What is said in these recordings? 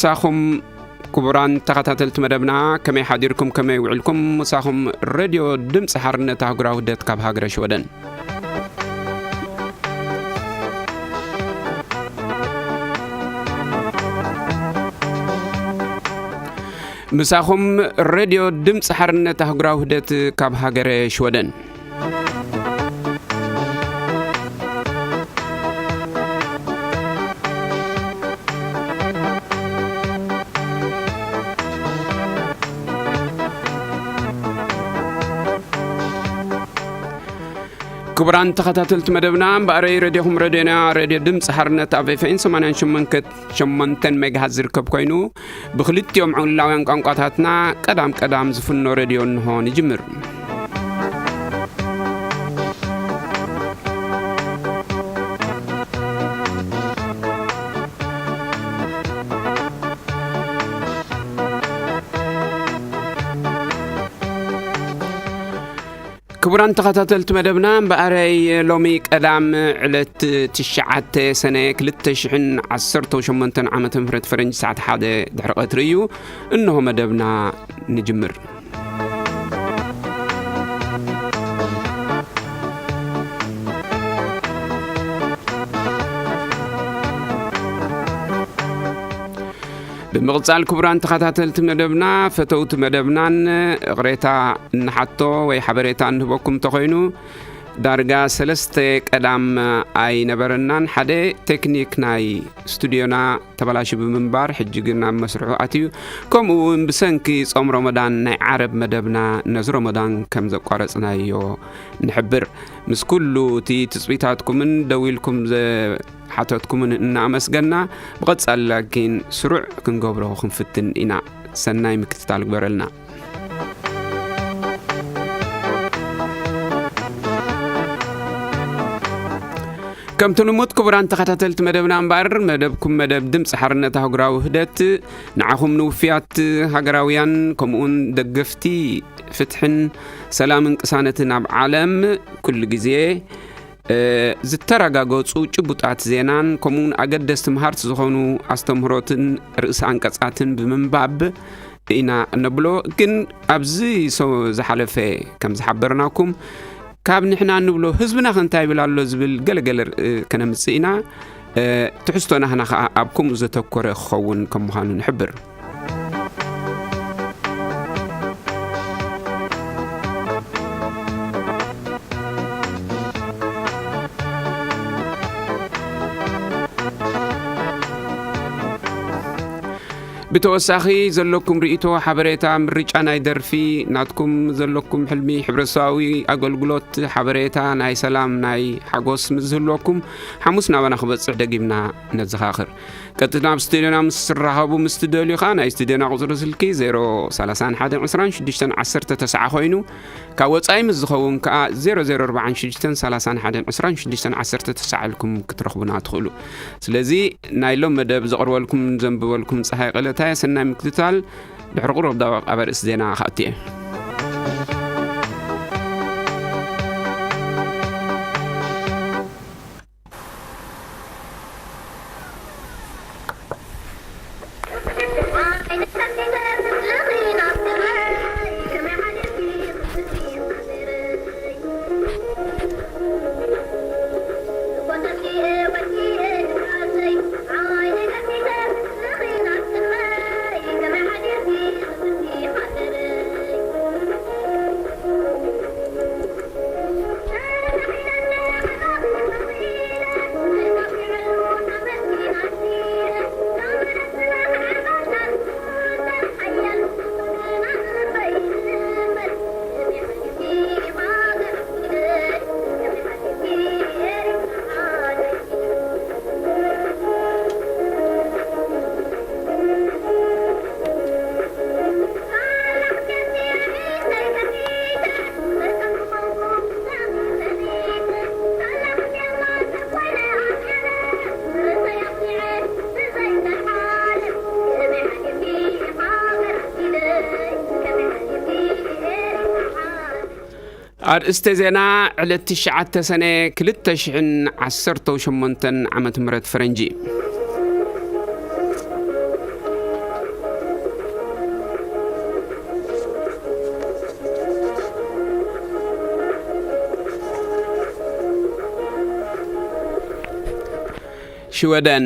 ምሳኹም ክቡራን ተኸታተልቲ መደብና፣ ከመይ ሓዲርኩም፣ ከመይ ውዒልኩም? ምሳኹም ሬድዮ ድምፂ ሓርነት ኣህጉራዊ ውህደት ካብ ሃገረ ሽወደን። ምሳኹም ሬድዮ ድምፂ ሓርነት ኣህጉራዊ ውህደት ካብ ሃገረ ሽወደን። ክቡራን ተኸታተልቲ መደብና፣ እምበኣረይ ሬድዮኹም ሬድዮና፣ ሬድዮ ድምፂ ሓርነት ኣብ ኤፍኤም ሰማንያን ሸሞንተን ሜጋሃት ዝርከብ ኮይኑ፣ ብክልቲኦም ዕላውያን ቋንቋታትና ቀዳም ቀዳም ዝፍኖ ሬድዮ እንሆ ንጅምር። ክቡራን ተኸታተልቲ መደብና፣ እምበኣረይ ሎሚ ቀዳም ዕለት ትሽዓተ ሰነ ክልተ ሽሕን ዓሰርተ ሸሞንተን ዓመተ ምህረት ፈረንጂ ሰዓት ሓደ ድሕሪ ቀትሪ እዩ። እንሆ መደብና ንጅምር። ብምቕጻል ክቡራን ተኸታተልቲ መደብና፣ ፈተውቲ መደብናን እቕሬታ እንሓቶ ወይ ሓበሬታ እንህበኩም እንተኾይኑ፣ ዳርጋ ሰለስተ ቀዳም ኣይነበረናን፣ ሓደ ቴክኒክ ናይ ስቱዲዮና ተበላሹ ብምንባር፣ ሕጂ ግን ኣብ መስርሑ ኣትዩ፣ ከምኡ እውን ብሰንኪ ጾም ረመዳን ናይ ዓረብ መደብና ነዚ ረመዳን ከም ዘቋረጽናዮ ንሕብር። ምስ ኩሉ እቲ ትጽቢታትኩምን ደዊልኩም ዘ-፣ ሓተትኩምን እናኣመስገና፣ ብቐጻሊ ላኪን ስሩዕ ክንገብሮ ክንፍትን ኢና። ሰናይ ምክትታል ግበረልና። ከምቲ ልሙድ ክቡራን ተኸታተልቲ መደብና እምበኣር፣ መደብኩም መደብ ድምፂ ሓርነት ኣህጉራዊ ውህደት ንዓኹም ንውፍያት ሃገራውያን ከምኡውን ደገፍቲ ፍትሕን ሰላምን ቅሳነትን ኣብ ዓለም ኩሉ ግዜ እ፣ ዝተረጋገጹ ጭቡጣት ዜናን ከምኡውን ኣገደስቲ መሃርቲ ዝኾኑ ኣስተምህሮትን ርእሲ ኣንቀጻትን ብምንባብ ኢና እነብሎ። ግን ኣብዚ ሰ-፣ ዝሓለፈ ከም ዝሓበርናኩም፣ ካብ ንሕና እንብሎ ህዝብና ከ እንታይ ይብል ኣሎ ዝብል ገለገለ ር-፣ እ፣ ከነምጽእ ኢና። እ፣ ትሕዝቶ ናህና ኸኣ ኣብ ከምኡ ዘተኮረ ክኸውን ከም ምዃኑ ንሕብር። ብተወሳኺ ዘለኩም ርእይቶ፣ ሓበሬታ፣ ምርጫ ናይ ደርፊ፣ ናትኩም ዘለኩም ሕልሚ፣ ሕብረተሰባዊ ኣገልግሎት፣ ሓበሬታ፣ ናይ ሰላም፣ ናይ ሓጎስ ምስ ዝህልወኩም፣ ሓሙስ ናባና ክበጽሕ ደጊምና ነዘኻኽር። ቀጥታ ናብ ስቱድዮና ምስ ትራኸቡ ምስ ትደልዩ ኸኣ፣ ናይ ስቱድዮና ቁጽሪ ስልኪ ዜሮ ሰላሳን ሓደን ዕስራን ሽዱሽተን ዓሰርተ ተስዓ ኮይኑ፣ ካብ ወጻኢ ምስ ዝኸውን ከኣ ዜሮ ዜሮ ኣርባዓን ሽዱሽተን ሰላሳን ሓደን ዕስራን ሽዱሽተን ዓሰርተ ተስዓ ኢልኩም ክትረኽቡና ትኽእሉ። ስለዚ ናይ ሎም መደብ ዘቕርበልኩም ዘንብበልኩም ጸሃይ ቀለታየ። ሰናይ ምክትታል። ድሕሪ ቁሩብ ደቂቕ ኣብ ኣርእስቲ ዜና ክኣቱ እየ። ኣርእስተ ዜና፣ ዕለት ትሽዓተ ሰነ ክልተ ሽሕን ዓሰርተ ሸሞንተን ዓመተ ምህረት ፈረንጂ። ሽወደን፣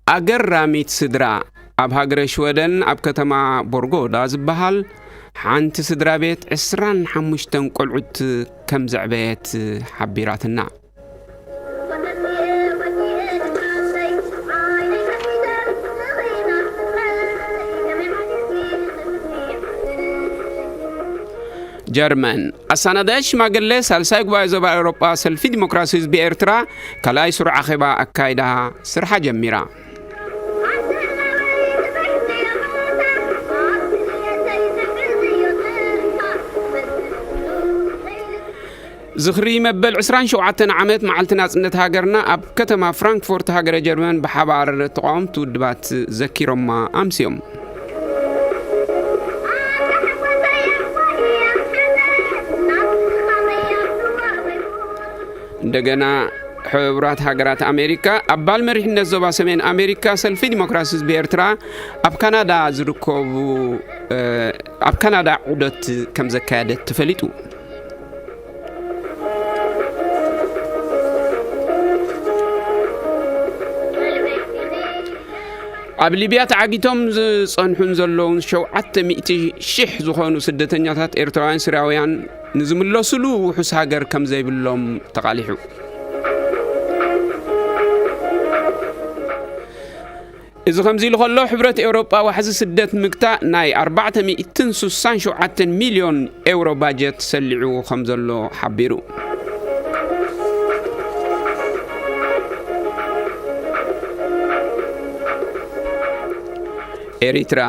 ኣገራሚት ስድራ። ኣብ ሃገረ ሽወደን ኣብ ከተማ ቦርጎዳ ዝበሃል ሓንቲ ስድራ ቤት ዕስራን ሓሙሽተን ቆልዑት ከም ዘዕበየት ሓቢራትና። ጀርመን፣ ኣሳናዳይ ሽማግለ ሳልሳይ ጉባኤ ዞባ ኤውሮጳ ሰልፊ ዲሞክራሲ ህዝቢ ኤርትራ ካልኣይ ስሩዕ ኣኼባ ኣካይዳ፣ ስርሓ ጀሚራ። ዝኽሪ መበል ዕስራን ሸውዓተን ዓመት መዓልቲ ናጽነት ሃገርና ኣብ ከተማ ፍራንክፎርት ሃገረ ጀርመን ብሓባር ተቓወምቲ ውድባት ዘኪሮማ ኣምስዮም። እንደገና፣ ሕቡራት ሃገራት ኣሜሪካ፣ ኣባል መሪሕነት ዞባ ሰሜን ኣሜሪካ ሰልፊ ዲሞክራሲ ህዝቢ ኤርትራ ኣብ ካናዳ ዝርከቡ፣ እ፣ ኣብ ካናዳ ዑደት ከም ዘካየደት ተፈሊጡ። ኣብ ሊብያ ተዓጊቶም ዝጸንሑን ዘለውን ሸውዓተ ሚእቲ ሺሕ ዝኾኑ ስደተኛታት ኤርትራውያን ስርያውያን ንዝምለሱሉ ውሑስ ሃገር ከም ዘይብሎም ተቓሊሑ። እዚ ከምዚ ኢሉ ከሎ፣ ሕብረት ኤውሮጳ ዋሕዚ ስደት ምግታእ ናይ ኣርባዕተ ሚእትን ስሳን ሸውዓተን ሚልዮን ኤውሮ ባጀት ሰሊዑ ከም ዘሎ ሓቢሩ። ኤሪትራ፣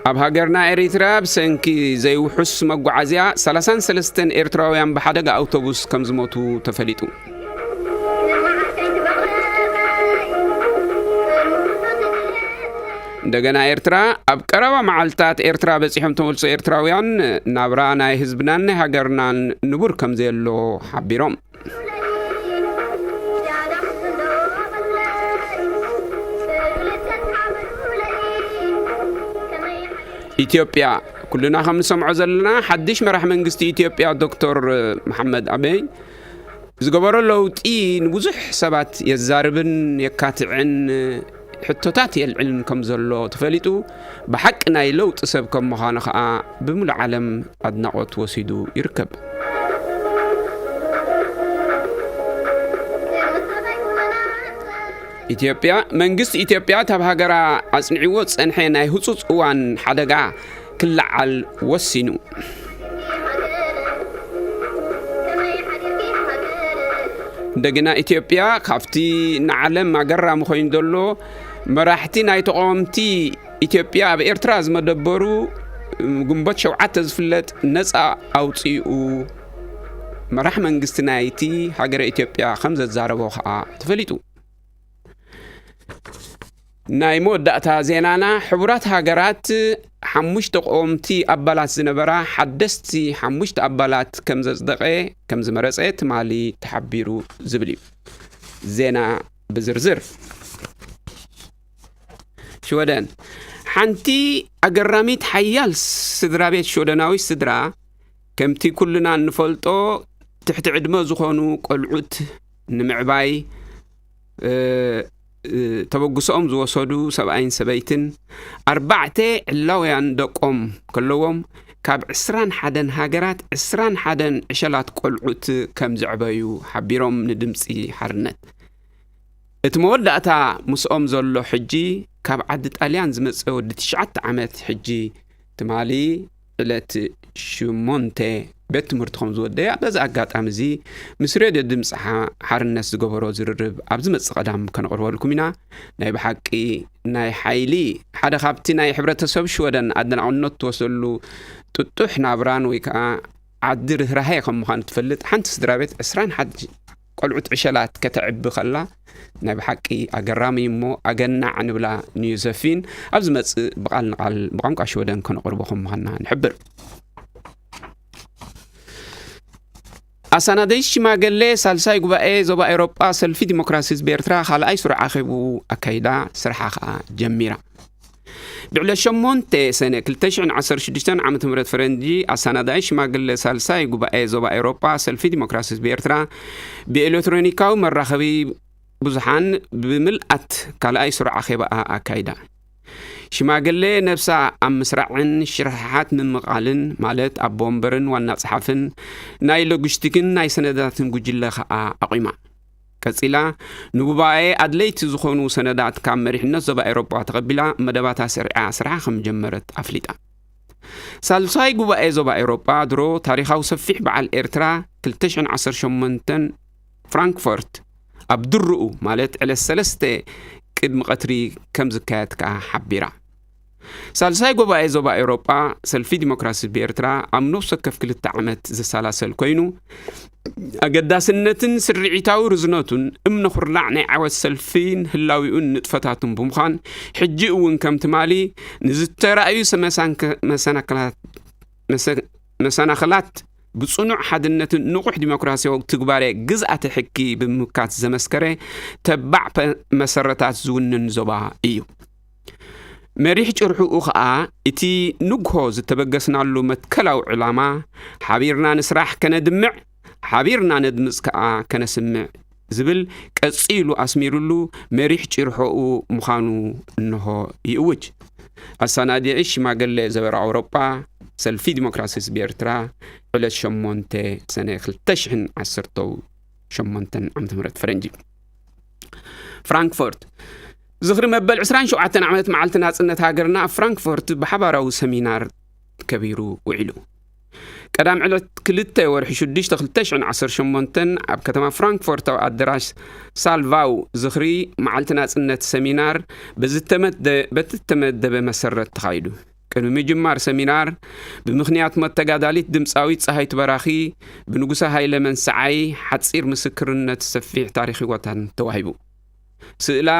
ኣብ ሃገርና ኤሪትራ ብሰንኪ ዘይውሑስ መጓዓዝያ ሰላሳን ሰለስተን ኤርትራውያን ብሓደጋ ኣውቶቡስ ከም ዝሞቱ ተፈሊጡ። እንደገና ኤርትራ፣ ኣብ ቀረባ መዓልታት ኤርትራ በጺሖም ተመልሶ ኤርትራውያን ናብራ ናይ ህዝብናን ናይ ሃገርናን ንቡር ከም ዘየሎ ሓቢሮም። ኢትዮጵያ፣ ኩልና ከም ንሰምዖ ዘለና ሓድሽ መራሕ መንግስቲ ኢትዮጵያ ዶክተር መሓመድ ኣበይ ዝገበሮ ለውጢ ንብዙሕ ሰባት የዛርብን የካትዕን ሕቶታት የልዕልን ከም ዘሎ ተፈሊጡ፣ ብሓቂ ናይ ለውጢ ሰብ ከም ምዃኑ ኸኣ ብምሉእ ዓለም ኣድናቖት ወሲዱ ይርከብ። ኢትዮጵያ፣ መንግስቲ ኢትዮጵያ ካብ ሃገራ ኣጽኒዕዎ ዝጸንሐ ናይ ህጹጽ እዋን ሓደጋ ክለዓል ወሲኑ። እንደገና ኢትዮጵያ ካብቲ ንዓለም ኣገራሚ ኮይኑ ዘሎ መራሕቲ ናይ ተቃወምቲ ኢትዮጵያ ኣብ ኤርትራ ዝመደበሩ ግንቦት ሸውዓተ ዝፍለጥ ነጻ ኣውጺኡ መራሕ መንግስቲ ናይቲ ሃገረ ኢትዮጵያ ከም ዘዛረቦ ከኣ ተፈሊጡ። ናይ መወዳእታ ዜናና፣ ሕቡራት ሃገራት ሓሙሽተ ቀወምቲ ኣባላት ዝነበራ ሓደስቲ ሓሙሽተ ኣባላት ከም ዘጽደቐ፣ ከም ዝመረጸ ትማሊ ተሓቢሩ ዝብል እዩ። ዜና ብዝርዝር። ሽወደን፣ ሓንቲ ኣገራሚት ሓያል ስድራ ቤት ሽወደናዊ ስድራ፣ ከምቲ ኩልና እንፈልጦ፣ ትሕቲ ዕድመ ዝኾኑ ቆልዑት ንምዕባይ፣ እ፣ እ፣ ተበግሶኦም ዝወሰዱ ሰብኣይን ሰበይትን ኣርባዕተ ዕላውያን ደቆም ከለዎም፣ ካብ ዕስራን ሓደን ሃገራት ዕስራን ሓደን ዕሸላት ቆልዑት ከም ዘዕበዩ ሓቢሮም ንድምጺ ሓርነት። እቲ መወዳእታ ምስኦም ዘሎ ሕጂ ካብ ዓዲ ጣልያን ዝመጸ ወዲ ትሽዓተ ዓመት ሕጂ ትማሊ ዕለት ሸሞንተ ቤት ትምህርቲ ከም ዝወደየ፣ በዚ ኣጋጣሚ እዚ ምስ ሬድዮ ድምፂ ሓ-፣ ሓርነት ዝገበሮ ዝርርብ ኣብ ዝመጽእ ቀዳም ከነቕርበልኩም ኢና። ናይ ብሓቂ ናይ ሓይሊ ሓደ ካብቲ ናይ ሕብረተሰብ ሽወደን ኣድናቕነት ትወስደሉ ጥጡሕ ናብራን ወይ ከዓ ዓዲ ርህራሄ ከም ምዃኑ ትፈልጥ ሓንቲ ስድራ ቤት ዕስራን ሓድን ቆልዑት ዕሸላት ከተዕቢ ከላ ናይ ብሓቂ ኣገራሚ እሞ ኣገናዕ ንብላ ንዮዘፊን ኣብ ዝመጽእ ብቓል ንቓል ብቋንቋ ሽወደን ከነቕርቦ ከም ምዃንና ንሕብር። ኣሳናደይ ሽማገሌ ሳልሳይ ጉባኤ ዞባ ኤውሮጳ ሰልፊ ዲሞክራሲ ህዝቢ ኤርትራ ካልኣይ ስሩዕ ኣኼቡ ኣካይዳ ስርሓ ከኣ ጀሚራ። ብዕለት ሸሞንተ ሰነ ክልተ ሽሕን ዓሰርተ ሽዱሽተን ዓመተ ምህረት ፈረንጂ ኣሳናዳኢ ሽማግለ ሳልሳይ ጉባኤ ዞባ ኤውሮጳ ሰልፊ ዲሞክራሲ ህዝቢ ኤርትራ ብኤሌክትሮኒካዊ መራኸቢ ብዙሓን ብምልኣት ካልኣይ ስሩዕ ኣኼባኣ ኣካይዳ። ሽማግሌ ነብሳ ኣብ ምስራዕን ሽርሕሓት ምምቓልን፣ ማለት ኣቦ ወንበርን ዋና ጸሓፍን ናይ ሎጂስቲክን ናይ ሰነዳትን ጉጅለ ከኣ ኣቑማ። ቀጺላ፣ ንጉባኤ ኣድለይቲ ዝኾኑ ሰነዳት ካብ መሪሕነት ዞባ ኤውሮጳ ተቐቢላ፣ መደባታ ሰሪዓ ስርሓ ከም ጀመረት ኣፍሊጣ። ሳልሳይ ጉባኤ ዞባ ኤውሮጳ ድሮ ታሪኻዊ ሰፊሕ በዓል ኤርትራ ክልተ ሽሕን ዓሰርተ ሸሞንተን ፍራንክፈርት ኣብ ድርኡ፣ ማለት ዕለት ሰለስተ ቅድሚ ቀትሪ ከም ዝካየድ ከኣ ሓቢራ። ሳልሳይ ጉባኤ ዞባ ኤውሮጳ ሰልፊ ዲሞክራሲ ብኤርትራ ኣብ ነፍሲ ወከፍ ክልተ ዓመት ዝሰላሰል ኮይኑ፣ ኣገዳስነትን ስርዒታዊ ርዝነቱን እምነ ኩርናዕ ናይ ዓወት ሰልፊን ህላዊኡን ንጥፈታቱን ብምዃን፣ ሕጂ እውን ከም ትማሊ ንዝተራእዩ ሰመሳንከ-፣ መሰናክላት መሰ-፣ መሰናኽላት ብጽኑዕ ሓድነትን ንቑሕ ዲሞክራሲያዊ ትግባሬ ግዝኣተ ሕጊ ብምምካት ዘመስከረ ተባዕ ፐ-፣ መሰረታት ዝውንን ዞባ እዩ። መሪሕ ጭርሕኡ ኸኣ፣ እቲ ንግሆ ዝተበገስናሉ መትከላዊ ዕላማ፣ ሓቢርና ንስራሕ ከነድምዕ፣ ሓቢርና ነድምጽ ከኣ ከነስምዕ ዝብል ቀጺሉ ኣስሚሩሉ መሪሕ ጭርሖኡ ምዃኑ እንሆ ይእውጅ። ኣሰናዲዒ ሽማግሌ ዘበራ ኣውሮጳ ሰልፊ ዲሞክራሲ ህዝቢ ኤርትራ፣ ዕለት ሸሞንተ ሰነ ክልተ ሽሕን ዓሰርተ ሸሞንተን ዓመተ ምህረት ፈረንጂ። ፍራንክፎርት። ዝኽሪ መበል ዕስራን ሸውዓተን ዓመት መዓልቲ ናጽነት ሃገርና ኣብ ፍራንክፎርት ብሓባራዊ ሰሚናር ከቢሩ ውዒሉ። ቀዳም ዕለት ክልተ ወርሒ ሽዱሽተ ክልተ ሽሕን ዓሰርተ ሸሞንተን ኣብ ከተማ ፍራንክፎርት ኣብ ኣደራሽ ሳልቫው ዝኽሪ መዓልቲ ናጽነት ሰሚናር በዝተመደ-፣ በቲ ተመደበ መሰረት ተኻይዱ። ቅድሚ ምጅማር ሰሚናር፣ ብምኽንያት ሞት ተጋዳሊት ድምጻዊት ጸሃይቱ በራኺ፣ ብንጉሰ ሃይለ መንሰዓይ ሓጺር ምስክርነት ሰፊሕ ታሪኽ ህይወታን ተዋሂቡ። ስእላ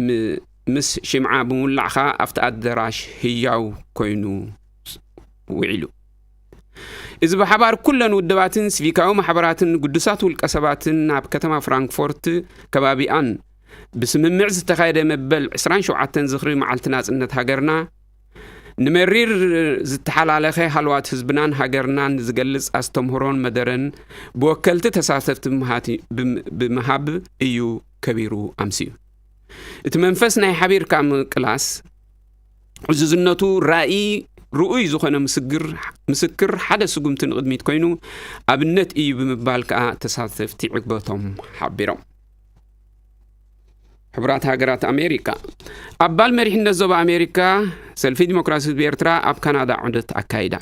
ም-፣ ምስ ሽምዓ ብምውላዕ ኸኣ ኣብቲ ኣደራሽ ህያው ኮይኑ ውዒሉ። እዚ ብሓባር ኩለን ውድባትን ሲቪካዊ ማሕበራትን ግዱሳት ውልቀ ሰባትን ናብ ከተማ ፍራንክፎርት ከባቢኣን ብስምምዕ ዝተኻየደ መበል ዕስራን ሸውዓተን ዝኽሪ መዓልቲ ናጽነት ሃገርና፣ ንመሪር ዝተሓላለኸ ሃለዋት ህዝብናን ሃገርናን ዝገልጽ ኣስተምህሮን መደረን ብወከልቲ ተሳተፍቲ ብምሃቲ-፣ ብም-፣ ብምሃብ እዩ ከቢሩ ኣምስዩ። እቲ መንፈስ ናይ ሓቢርካ ምቅላስ፣ ዕዙዝነቱ ራእይ ርኡይ ዝኾነ ምስግር-፣ ምስክር ሓደ ስጉምቲ ንቕድሚት ኮይኑ ኣብነት እዩ ብምባል ከኣ ተሳተፍቲ ዕግበቶም ሓቢሮም። ሕቡራት ሃገራት ኣሜሪካ። ኣባል መሪሕነት ዞባ ኣሜሪካ ሰልፊ ዲሞክራሲ ህዝቢ ኤርትራ ኣብ ካናዳ ዑደት ኣካይዳ።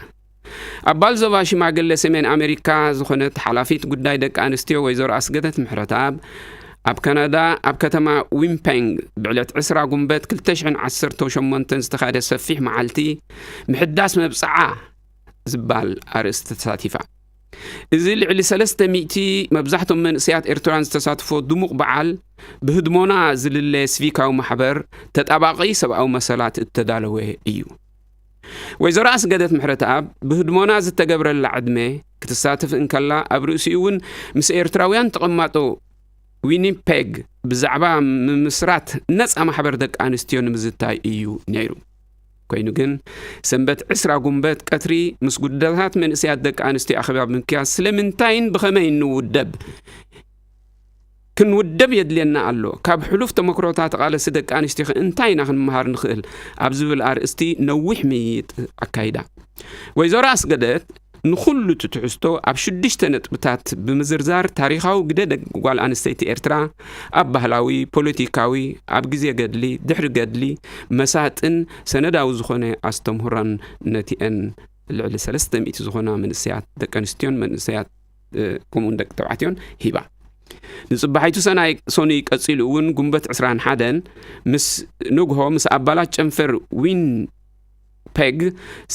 ኣባል ዞባ ሽማግለ ሰሜን ኣሜሪካ ዝኾነት ሓላፊት ጉዳይ ደቂ ኣንስትዮ ወይዘሮ ኣስገደት ምሕረተኣብ ኣብ ካናዳ ኣብ ከተማ ዊምፔንግ ብዕለት ዕስራ ጉንበት ክልተ ሽሕን ዓሰርተ ሸሞንተን ዝተኻየደ ሰፊሕ መዓልቲ ምሕዳስ መብጽዓ ዝባል ኣርእስቲ ተሳቲፋ። እዚ ልዕሊ ሰለስተ ሚእቲ መብዛሕቶም መንእሰያት ኤርትራውያን ዝተሳትፎ ድሙቕ በዓል፣ ብህድሞና ዝልለ ሲቪካዊ ማሕበር ተጣባቒ ሰብኣዊ መሰላት እተዳለወ እዩ። ወይዘሮ ኣስገደት ምሕረተኣብ ብህድሞና ዝተገብረላ ዕድመ ክትሳተፍ እንከላ፣ ኣብ ርእሲኡ እውን ምስ ኤርትራውያን ተቐማጦ ዊኒፔግ ብዛዕባ ምምስራት ነጻ ማሕበር ደቂ ኣንስትዮ ንምዝታይ እዩ ነይሩ። ኮይኑ ግን፣ ሰንበት ዕስራ ጉንበት ቀትሪ ምስ ጉዳያት መንእሰያት ደቂ ኣንስትዮ ኣኼባ ብምክያድ፣ ስለምንታይን ብኸመይን ንውደብ፣ ክንውደብ የድልየና ኣሎ፣ ካብ ሕሉፍ ተመክሮታት ተቓለሲ ደቂ ኣንስትዮ ከ እንታይ ኢና ክንመሃር ንኽእል ኣብ ዝብል ኣርእስቲ ነዊሕ ምይይጥ ኣካይዳ። ወይዘሮ ኣስገደት ንኹሉ እቲ ትሕዝቶ ኣብ ሽዱሽተ ነጥብታት ብምዝርዛር፣ ታሪኻዊ ግደ ደቂ ጓል ኣንስተይቲ ኤርትራ፣ ኣብ ባህላዊ፣ ፖለቲካዊ፣ ኣብ ግዜ ገድሊ፣ ድሕሪ ገድሊ፣ መሳጥን ሰነዳዊ ዝኾነ ኣስተምህሮን ነቲአን ልዕሊ ሰለስተ ሚእቲ ዝኾና መንእሰያት፣ ደቂ ኣንስትዮን መንእሰያት፣ እ፣ ከምኡውን ደቂ ተባዕትዮን ሂባ። ንጽባሒቱ ሰናይ ሰኑይ ቀጺሉ እውን ጉንበት ዕስራን ሓደን ምስ ንግሆ ምስ ኣባላት ጨንፈር ዊን ፔግ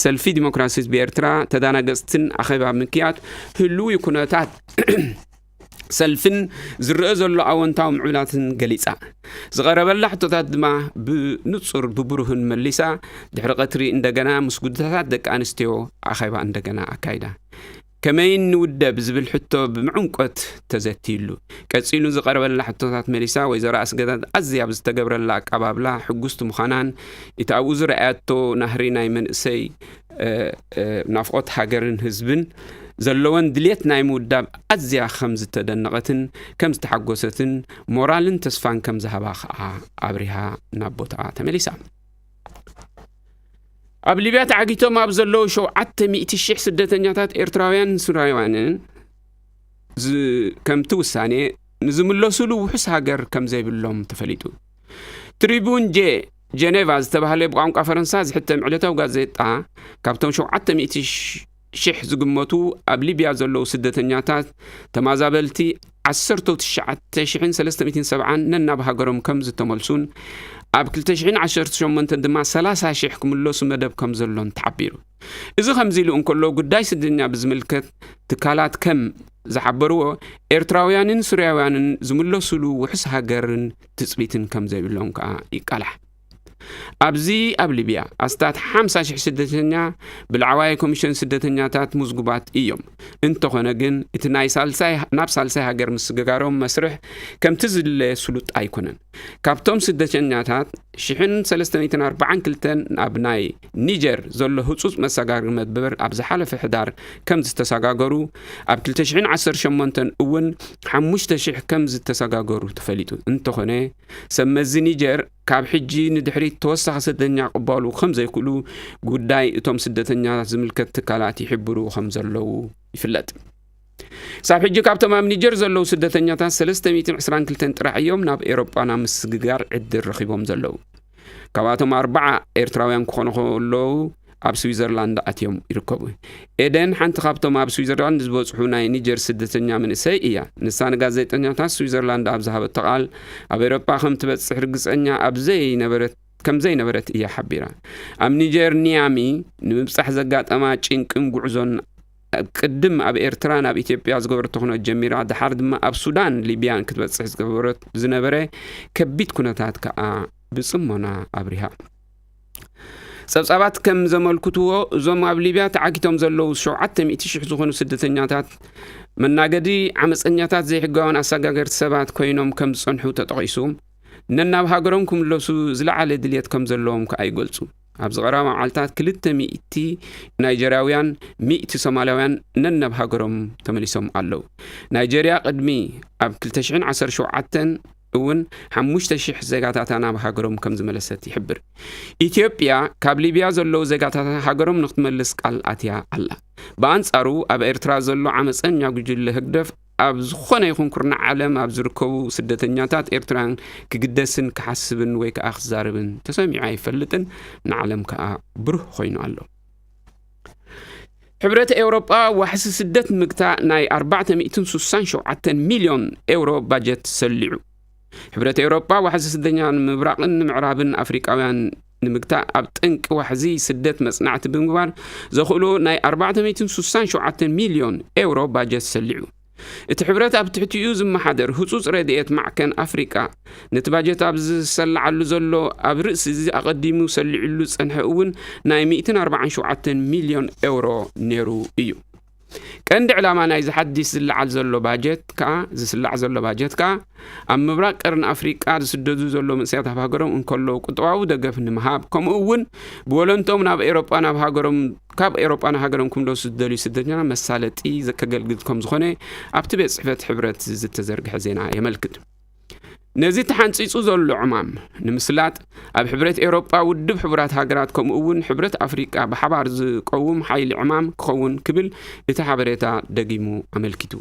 ሰልፊ ዲሞክራሲ ህዝቢ ኤርትራ ተዳናገጽትን ኣኼባ ምክያድ ህልዊ ኩነታት ሰልፍን ዝረአ ዘሎ ኣወንታዊ ምዕብላትን ገሊጻ። ዝቐረበላ ሕቶታት ድማ ብንጹር ብብሩህን መሊሳ፣ ድሕሪ ቀትሪ እንደገና ምስ ጉዳያት ደቂ ኣንስትዮ ኣኼባ እንደገና ኣካይዳ። ከመይን ንውደብ ዝብል ሕቶ ብምዕምቆት ተዘትይሉ። ቀጺሉ ዝቐረበላ ሕቶታት መሊሳ፣ ወይዘሮ ኣስገዳት ኣዝያ ብዝተገብረላ ኣቀባብላ ሕጉስቲ ምዃናን፣ እቲ ኣብኡ ዝረኣያቶ ናህሪ ናይ መንእሰይ፣ እ፣ እ፣ ናፍቖት ሃገርን ህዝብን፣ ዘለወን ድልየት ናይ ምውዳብ ኣዝያ ከም ዝተደነቐትን ከም ዝተሓጎሰትን ሞራልን ተስፋን ከም ዝሃባ ከኣ ኣብሪሃ ናብ ቦታኣ ተመሊሳ። ኣብ ሊብያ ተዓጊቶም ኣብ ዘለዉ ሸውዓተ ሚእቲ ሽሕ ስደተኛታት ኤርትራውያን ሱዳናውያንን ከምቲ ውሳኔ ንዝምለሱሉ ውሑስ ሃገር ከም ዘይብሎም ተፈሊጡ። ትሪቡን ጄ ጀኔቫ ዝተባህለ ብቋንቋ ፈረንሳ ዝሕተም ዕለታዊ ጋዜጣ ካብቶም ሸውዓተ ሚእቲ ሽሕ ዝግመቱ ኣብ ሊብያ ዘለዉ ስደተኛታት ተማዛበልቲ ዓሰርተ ትሽዓተ ሽሕን ሰለስተ ሚእትን ሰብዓን ነናብ ሃገሮም ከም ዝተመልሱን ኣብ ክልተ ሽሕን ዓሰርተ ሸሞንተን ድማ ሰላሳ ሽሕ ክምለሱ መደብ ከም ዘሎን ተሓቢሩ። እዚ ከምዚ ኢሉ እንከሎ ጉዳይ ስደተኛ ብዝምልከት ትካላት ከም ዝሓበርዎ ኤርትራውያንን ሱርያውያንን ዝምለሱሉ ውሑስ ሃገርን ትጽቢትን ከም ዘይብሎም ከኣ ይቃላሕ። ኣብዚ ኣብ ሊብያ ኣስታት ሓምሳ ሽሕ ስደተኛ ብላዕዋይ ኮሚሽን ስደተኛታት ምዝጉባት እዮም። እንተኾነ ግን እቲ ናይ ሳልሳይ ናብ ሳልሳይ ሃገር ምስግጋሮም መስርሕ ከምቲ ዝድለ ስሉጥ ኣይኮነን። ካብቶም ስደተኛታት ሽሕን ሰለስተ ሚእትን ኣርባዓን ክልተን ናብ ናይ ኒጀር ዘሎ ህጹጽ መሰጋገሪ መድበር ኣብ ዝሓለፈ ሕዳር ከም ዝተሰጋገሩ ኣብ ክልተ ሽሕን ዓሰርተ ሸሞንተን እውን ሓሙሽተ ሽሕ ከም ዝተሰጋገሩ ተፈሊጡ። እንተኾነ ሰብ መዚ ኒጀር ካብ ሕጂ ንድሕሪት ተወሳኺ ስደተኛ ክቕበሉ ከም ዘይክእሉ ጉዳይ እቶም ስደተኛታት ዝምልከት ትካላት ይሕብሩ ከም ዘለዉ ይፍለጥ። ክሳብ ሕጂ ካብቶም ኣብ ኒጀር ዘለዉ ስደተኛታት ሰለስተ ሚእትን ዕስራን ክልተን ጥራሕ እዮም ናብ ኤሮጳ ናብ ምስግጋር ዕድል ረኺቦም ዘለዉ። ካብኣቶም ኣርባዓ ኤርትራውያን ክኾኑ ከለዉ ኣብ ስዊዘርላንድ ኣትዮም ይርከቡ። ኤደን ሓንቲ ካብቶም ኣብ ስዊዘርላንድ ዝበጽሑ ናይ ኒጀር ስደተኛ መንእሰይ እያ። ንሳ ንጋዜጠኛታት ስዊዘርላንድ ኣብ ዝሃበቶ ቃል ኣብ ኤሮጳ ከም ትበጽሕ ርግጸኛ ኣብ ዘይነበረት ከም ዘይነበረት እያ ሓቢራ። ኣብ ኒጀር ኒያሚ ንምብጻሕ ዘጋጠማ ጭንቅን ጉዕዞን ኣብ ቅድም ኣብ ኤርትራ ናብ ኢትዮጵያ ዝገበረቶ ኩነት ጀሚራ፣ ድሓር ድማ ኣብ ሱዳን ሊብያን ክትበጽሕ ዝገበረት ዝነበረ ከቢድ ኩነታት ከኣ ብጽሞና ኣብሪሃ። ጸብጻባት ከም ዘመልክትዎ እዞም ኣብ ሊብያ ተዓጊቶም ዘለዉ ሸውዓተ ሚእቲ ሽሕ ዝኾኑ ስደተኛታት መናገዲ ዓመፀኛታት ዘይሕጋውያን ኣሰጋገርቲ ሰባት ኮይኖም ከም ዝጸንሑ ተጠቒሱ፣ ነናብ ሃገሮም ክምለሱ ዝለዓለ ድልየት ከም ዘለዎም ከኣ ይገልጹ። ኣብዚ ቀረባ መዓልታት ክልተ ሚእቲ ናይጀርያውያን፣ ሚእቲ ሶማልያውያን ነናብ ሃገሮም ተመሊሶም ኣለዉ። ናይጀርያ ቅድሚ ኣብ ክልተ ሽሕን ዓሰርተ ሸውዓተን እውን ሓሙሽተ ሽሕ ዜጋታታ ናብ ሃገሮም ከም ዝመለሰት ይሕብር። ኢትዮጵያ ካብ ሊብያ ዘለዉ ዜጋታታ ሃገሮም ንክትመልስ ቃል ኣትያ ኣላ። ብኣንጻሩ ኣብ ኤርትራ ዘሎ ዓመፀኛ ጉጅለ ህግደፍ ኣብ ዝኾነ ይኹን ኩርናዕ ዓለም ኣብ ዝርከቡ ስደተኛታት ኤርትራን ክግደስን ክሓስብን ወይ ከኣ ክዛረብን ተሰሚዑ ኣይፈልጥን፣ ንዓለም ከኣ ብሩህ ኮይኑ ኣሎ። ሕብረት ኤውሮጳ ዋሕዚ ስደት ንምግታእ ናይ ኣርባዕተ ሚእትን ስሳን ሸውዓተን ሚልዮን ኤውሮ ባጀት ሰሊዑ። ሕብረት ኤውሮጳ ዋሕዚ ስደተኛ ንምብራቕን ንምዕራብን ኣፍሪቃውያን ንምግታእ ኣብ ጠንቂ ዋሕዚ ስደት መጽናዕቲ ብምግባር ዘኽእሎ ናይ ኣርባዕተ ሚእትን ስሳን ሸውዓተን ሚልዮን ኤውሮ ባጀት ሰሊዑ። እቲ ሕብረት ኣብ ትሕቲኡ ዝመሓደር ህጹጽ ረድኤት ማዕከን ኣፍሪቃ ነቲ ባጀት ኣብ ዝሰላዓሉ ዘሎ ኣብ ርእሲ እዚ ኣቐዲሙ ሰሊዕሉ ዝጸንሐ እውን ናይ ሚእትን ኣርባዓን ሸውዓተን ሚልዮን ኤውሮ ነይሩ እዩ። ቀንዲ ዕላማ ናይዚ ሓድሽ ዝለዓል ዘሎ ባጀት ከኣ ዝስላዕ ዘሎ ባጀት ከኣ ኣብ ምብራቕ ቀርኒ ኣፍሪቃ ዝስደዱ ዘሎ መንእሰያት ኣብ ሃገሮም እንከለዉ ቁጠባዊ ደገፍ ንምሃብ ከምኡ እውን ብወለንቶም ናብ ኤሮጳ ናብ ሃገሮም ካብ ኤሮጳ ንሃገሮም ክምለሱ ዝደልዩ ስደተኛታት መሳለጢ ከገልግል ከም ዝኾነ ኣብቲ ቤት ጽሕፈት ሕብረት ዝተዘርግሐ ዜና የመልክት። ነዚ ተሓንጺጹ ዘሎ ዕማም ንምስላጥ ኣብ ሕብረት ኤውሮጳ ውድብ ሕቡራት ሃገራት ከምኡ እውን ሕብረት ኣፍሪቃ ብሓባር ዝቀውም ሓይሊ ዕማም ክኸውን ክብል እቲ ሓበሬታ ደጊሙ ኣመልኪቱ።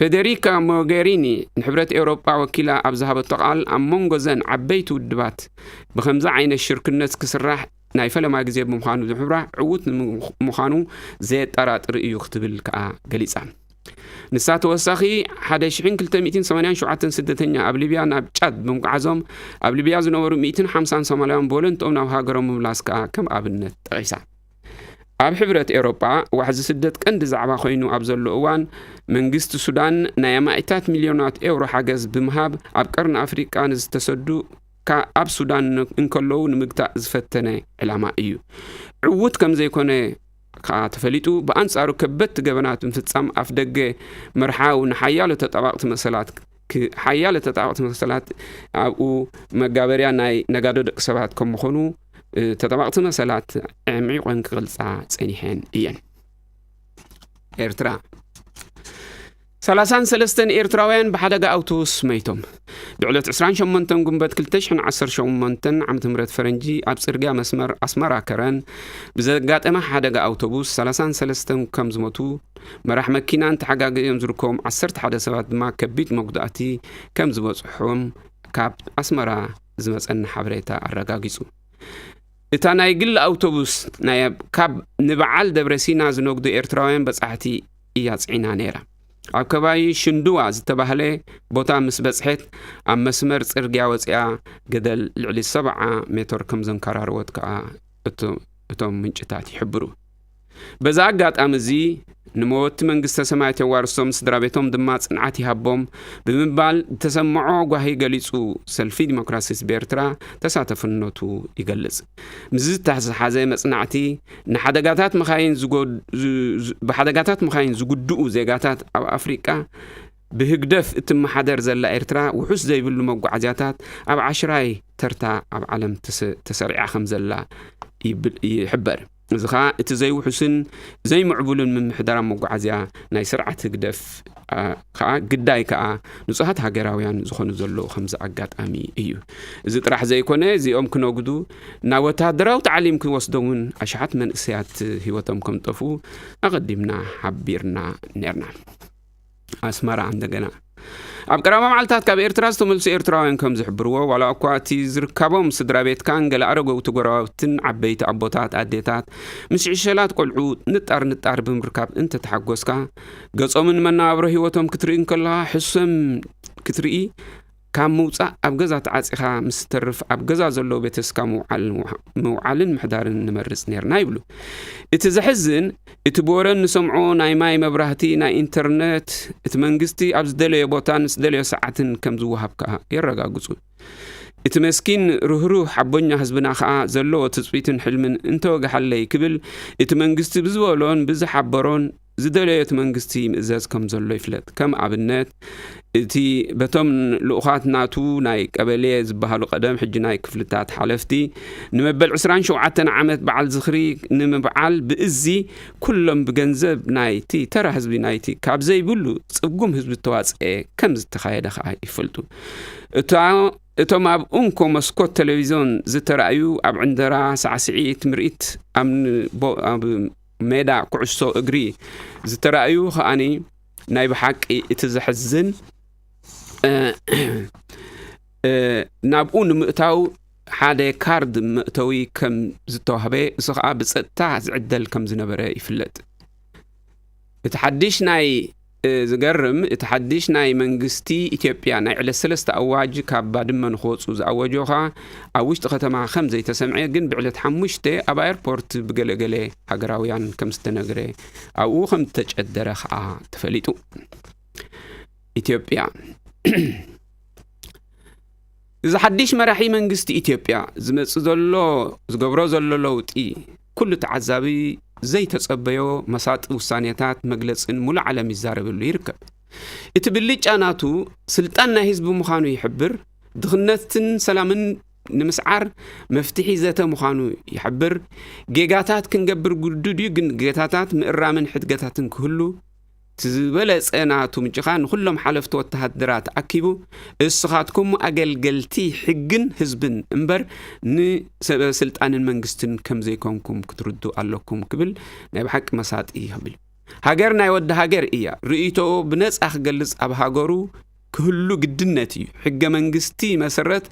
ፌዴሪካ ሞጌሪኒ ንሕብረት ኤውሮጳ ወኪላ ኣብ ዝሃበቶ ቃል ኣብ መንጎ ዘን ዓበይቲ ውድባት ብኸምዚ ዓይነት ሽርክነት ክስራሕ ናይ ፈለማ ግዜ ብምዃኑ ዝሕብራ ዕዉት ንምዃኑ ዘየጠራጥር እዩ ክትብል ከኣ ገሊጻ። ንሳ ተወሳኺ ሓደ ሽሕን ክልተ ሚእትን ሰማንያን ሸውዓተን ስደተኛ ኣብ ሊብያ ናብ ጫድ ብምጉዓዞም ኣብ ሊብያ ዝነበሩ ሚእትን ሓምሳን ሶማልያውያን ብወለንትኦም ናብ ሃገሮም ምምላስ ከኣ ከም ኣብነት ጠቒሳ። ኣብ ሕብረት ኤውሮጳ ዋሕዚ ስደት ቀንዲ ዛዕባ ኮይኑ ኣብ ዘሎ እዋን መንግስቲ ሱዳን ናይ ኣማኢታት ሚልዮናት ኤውሮ ሓገዝ ብምሃብ ኣብ ቀርኒ ኣፍሪቃ ንዝተሰዱ ካብ ሱዳን እንከለዉ ንምግታእ ዝፈተነ ዕላማ እዩ። ዕዉት ከም ዘይኮነ ከኣ ተፈሊጡ። ብኣንጻሩ ከበድቲ ገበናት ምፍጻም ኣፍ ደገ መርሓዊ ንሓያሎ ተጣባቕቲ መሰላት ሓያለ ተጣባቕቲ መሰላት ኣብኡ መጋበርያ ናይ ነጋዶ ደቂ ሰባት ከም ምኾኑ ተጣባቕቲ መሰላት ዕሚቖን ክገልጻ ጸኒሐን እየን። ኤርትራ። ሰላሳን ሰለስተን ኤርትራውያን ብሓደጋ ኣውቶቡስ መይቶም። ብዕለት ዕስራን ሸሞንተን ጉንበት ክልተ ሽሕን ዓሰርተ ሸሞንተን ዓመተ ምህረት ፈረንጂ ኣብ ጽርግያ መስመር ኣስመራ ከረን ብዘጋጠመ ሓደጋ ኣውቶቡስ ሰላሳን ሰለስተን ከም ዝሞቱ፣ መራሕ መኪናን ተሓጋጊኦም ዝርከቦም ዓሰርተ ሓደ ሰባት ድማ ከቢድ መጉዳእቲ ከም ዝበጽሖም ካብ ኣስመራ ዝመጸና ሓበሬታ ኣረጋጊጹ። እታ ናይ ግሊ ኣውቶቡስ ናይ ካብ ንበዓል ደብረ ሲና ዝነግዱ ኤርትራውያን በጻሕቲ እያ ጽዒና ነይራ። ኣብ ከባቢ ሽንድዋ ዝተባህለ ቦታ ምስ በጽሐት፣ ኣብ መስመር ጽርግያ ወጺኣ ገደል ልዕሊ ሰብዓ ሜትር ከም ዘንከራረወት ከኣ እቶ-፣ እቶም ምንጭታት ይሕብሩ። በዛ ኣጋጣሚ እዚ ንመወቲ መንግስተ ሰማያት የዋርሶም፣ ስድራ ቤቶም ድማ ጽንዓት ይሃቦም ብምባል ዝተሰምዖ ጓሂ ገሊጹ፣ ሰልፊ ዲሞክራሲ ህዝቢ ኤርትራ ተሳተፍነቱ ይገልጽ። ምስዚ ዝተሓሓዘ መጽናዕቲ ንሓደጋታት መኻይን ዝጎድ-፣ ዝ-፣ ዝ-፣ ብሓደጋታት መኻይን ዝጉድኡ ዜጋታት ኣብ ኣፍሪቃ ብህግደፍ እትመሓደር ዘላ ኤርትራ ውሑስ ዘይብሉ መጓዓዝያታት ኣብ ዓሽራይ ተርታ ኣብ ዓለም ተሰ-፣ ተሰሪዓ ከም ዘላ ይብል-፣ ይሕበር። እዚ ኸኣ እቲ ዘይውሑስን ዘይምዕቡልን ምምሕዳር መጓዓዝያ ናይ ስርዓት ህግደፍ፣ ኣ፣ ኸኣ ግዳይ ከኣ ንጹሃት ሃገራውያን ዝኾኑ ዘለዉ ከምዚ ኣጋጣሚ እዩ። እዚ ጥራሕ ዘይኮነ፣ እዚኦም ክነጉዱ ናብ ወተሃደራዊ ታዕሊም ክወስዶም እውን ኣሽሓት መንእሰያት ህይወቶም ከም ጠፍኡ ኣቐዲምና ሓቢርና ነርና። ኣስመራ እንደገና። ኣብ ቀዳማ መዓልታት ካብ ኤርትራ ዝተመልሱ ኤርትራውያን ከም ዝሕብርዎ፣ ዋላ እኳ እቲ ዝርካቦም ስድራ ቤትካን ገለ ኣረገውቲ ጎረባብትን ዓበይቲ ኣቦታት፣ ኣዴታት፣ ምስ ዕሸላት ቆልዑ ንጣር ንጣር ብምርካብ እንተተሓጎስካ፣ ገጾምን መነባብሮ ህይወቶም ክትርኢ እንከለኻ፣ ሕሶም ክትርኢ፣ ካብ ምውጻእ ኣብ ገዛ ተዓጺኻ ምስ ትተርፍ፣ ኣብ ገዛ ዘለዉ ቤተሰብካ ምውዓል-፣ ምውዓልን ምሕዳርን ንመርጽ ኔርና ይብሉ። እቲ ዘሕዝን፣ እቲ ብወረ እንሰምዖ ናይ ማይ፣ መብራህቲ፣ ናይ ኢንተርነት፣ እቲ መንግስቲ ኣብ ዝደለዮ ቦታን ዝደለዮ ሰዓትን ከም ዝወሃብ ከኣ የረጋግጹ። እቲ መስኪን ርህሩህ ሓቦኛ ህዝብና ከኣ ዘለዎ ትጽቢትን ሕልምን እንተወግሓለይ ክብል፣ እቲ መንግስቲ ብዝበሎን ብዝሓበሮን ዝደለዮ እቲ መንግስቲ ይምእዘዝ ከም ዘሎ ይፍለጥ። ከም ኣብነት፣ እቲ በቶም ልኡኻት ናቱ ናይ ቀበሌ ዝበሃሉ ቀደም፣ ሕጂ ናይ ክፍልታት ሓለፍቲ፣ ንመበል ዕስራን ሸውዓተን ዓመት በዓል ዝኽሪ ንምብዓል ብእዚ ኩሎም ብገንዘብ ናይቲ ተራ ህዝቢ፣ ናይቲ ካብ ዘይብሉ ጽጉም ህዝቢ እተዋጽኤ ከም ዝተኻየደ ከኣ ይፈልጡ። እታ፣ እቶም ኣብ እንኮ መስኮት ቴሌቪዝዮን ዝተራእዩ፣ ኣብ ዕንደራ፣ ሳዕስዒት፣ ምርኢት፣ ኣብ ን-፣ ቦ-፣ ኣብ ሜዳ ኩዕሶ እግሪ ዝተራእዩ ከኣኒ ናይ ብሓቂ እቲ ዘሕዝን፣ እ፣ እ፣ ናብኡ ንምእታው ሓደ ካርድ መእተዊ ከም ዝተዋህበ፣ እሱ ኸኣ ብጸጥታ ዝዕደል ከም ዝነበረ ይፍለጥ። እቲ ሓድሽ ናይ፣ እ፣ ዝገርም፣ እቲ ሓድሽ ናይ መንግስቲ ኢትዮጵያ ናይ ዕለት ሰለስተ ኣዋጅ፣ ካብ ባድመ ንኽወጹ ዝኣወጆ ኸኣ ኣብ ውሽጢ ከተማ ከም ዘይተሰምዐ፣ ግን ብዕለት ሓሙሽተ ኣብ ኣየርፖርት ብገለገለ ሃገራውያን ከም ዝተነግረ፣ ኣብኡ ከም ዝተጨደረ ኸኣ ተፈሊጡ። ኢትዮጵያ። እዚ ሓድሽ መራሒ መንግስቲ ኢትዮጵያ ዝመጽእ ዘሎ፣ ዝገብሮ ዘሎ ለውጢ፣ ኩሉ ተዓዛቢ ዘይተጸበዮ መሳጢ ውሳኔታት መግለጽን ሙሉእ ዓለም ይዛረበሉ ይርከብ። እቲ ብልጫ ናቱ፣ ስልጣን ናይ ህዝቢ ምዃኑ ይሕብር፣ ድኽነትን ሰላምን ንምስዓር መፍትሒ ዘተ ምዃኑ ይሕብር። ጌጋታት ክንገብር ግዱድ እዩ፣ ግን ጌታታት ምእራምን ሕድገታትን ክህሉ፣ እቲ ዝበለጸ ናቱ ምጭኻ ንኹሎም ሓለፍቲ ወተሃደራት ኣኪቡ፣ እስኻትኩም ኣገልገልቲ ሕግን ህዝብን እምበር፣ ንሰበ ስልጣንን መንግስትን ከም ዘይኮንኩም ክትርድኡ ኣለኩም ክብል ናይ ብሓቂ መሳጢ ይብል። ሃገር ናይ ወዲ ሃገር እያ። ርእይቶኡ ብነጻ ክገልጽ ኣብ ሃገሩ ክህሉ ግድነት እዩ። ሕገ መንግስቲ መሰረት፣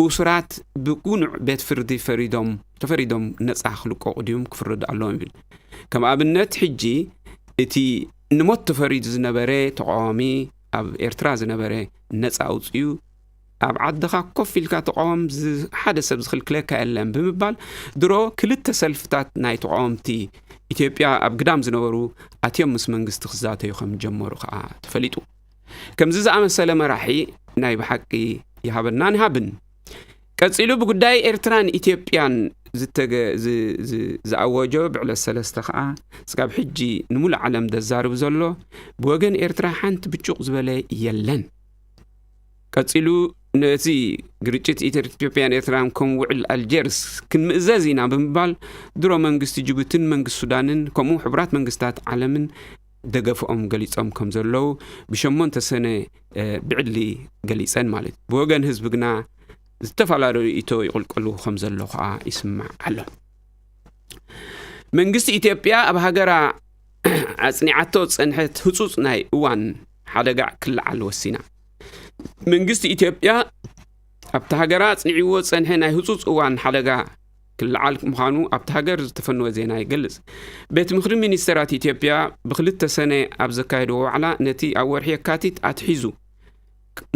እሱራት ብቁኑዕ ቤት ፍርዲ ፈሪዶም፣ ተፈሪዶም ነጻ ክልቀቑ ድዮም ክፍረዱ ኣለዎም ይብል። ከም ኣብነት፣ ሕጂ እቲ ንሞት ተፈሪዱ ዝነበረ ተቃዋሚ፣ ኣብ ኤርትራ ዝነበረ ነጻ ኣውጽኡ፣ ኣብ ዓድኻ ኮፍ ኢልካ ተቃወም፣ ዝ-፣ ሓደ ሰብ ዝኽልክለካ የለን ብምባል፣ ድሮ ክልተ ሰልፍታት ናይ ተቃወምቲ ኢትዮጵያ ኣብ ግዳም ዝነበሩ ኣትዮም ምስ መንግስቲ ክዛተዩ ከም ጀመሩ ከኣ ተፈሊጡ። ከምዚ ዝኣመሰለ መራሒ ናይ ብሓቂ ይሃበናን ይሃብን። ቀጺሉ ብጉዳይ ኤርትራን ኢትዮጵያን ዝተገ-፣ ዝ-፣ ዝ-፣ ዝኣወጆ ብዕለት ሰለስተ ከኣ ስጋብ ሕጂ ንሙሉእ ዓለም ዘዛርብ ዘሎ፣ ብወገን ኤርትራ ሓንቲ ብጩቕ ዝበለ የለን። ቀጺሉ ነዚ ግርጭት ኢትዮ-፣ ኢትዮጵያን ኤርትራን ከም ውዕል ኣልጀርስ ክንምእዘዝ ኢና ብምባል ድሮ መንግስቲ ጅቡትን መንግስቲ ሱዳንን ከምኡ ሕቡራት መንግስታት ዓለምን ደገፍኦም ገሊጾም ከም ዘለዉ ብሸሞንተ ሰነ ብዕሊ ገሊጸን ማለት እዩ። ብወገን ህዝቢ ግና ዝተፈላለዩ ኢቶ ይቕልቀሉ ከም ዘሎ ከዓ ይስማዕ ኣሎ። መንግስቲ ኢትዮጵያ ኣብ ሃገራ ኣጽኒዓቶ ዝጸንሐት ህጹጽ ናይ እዋን ሓደጋ ክልዓል ወሲና። መንግስቲ ኢትዮጵያ ኣብቲ ሃገራ ኣጽኒዕዎ ዝጸንሐ ናይ ህጹጽ እዋን ሓደጋ ክልዓል ምዃኑ ኣብቲ ሃገር ዝተፈነወ ዜና ይገልጽ። ቤት ምኽሪ ሚኒስተራት ኢትዮጵያ ብክልተ ሰነ ኣብ ዘካየድዎ ዋዕላ ነቲ ኣብ ወርሒ የካቲት ኣትሒዙ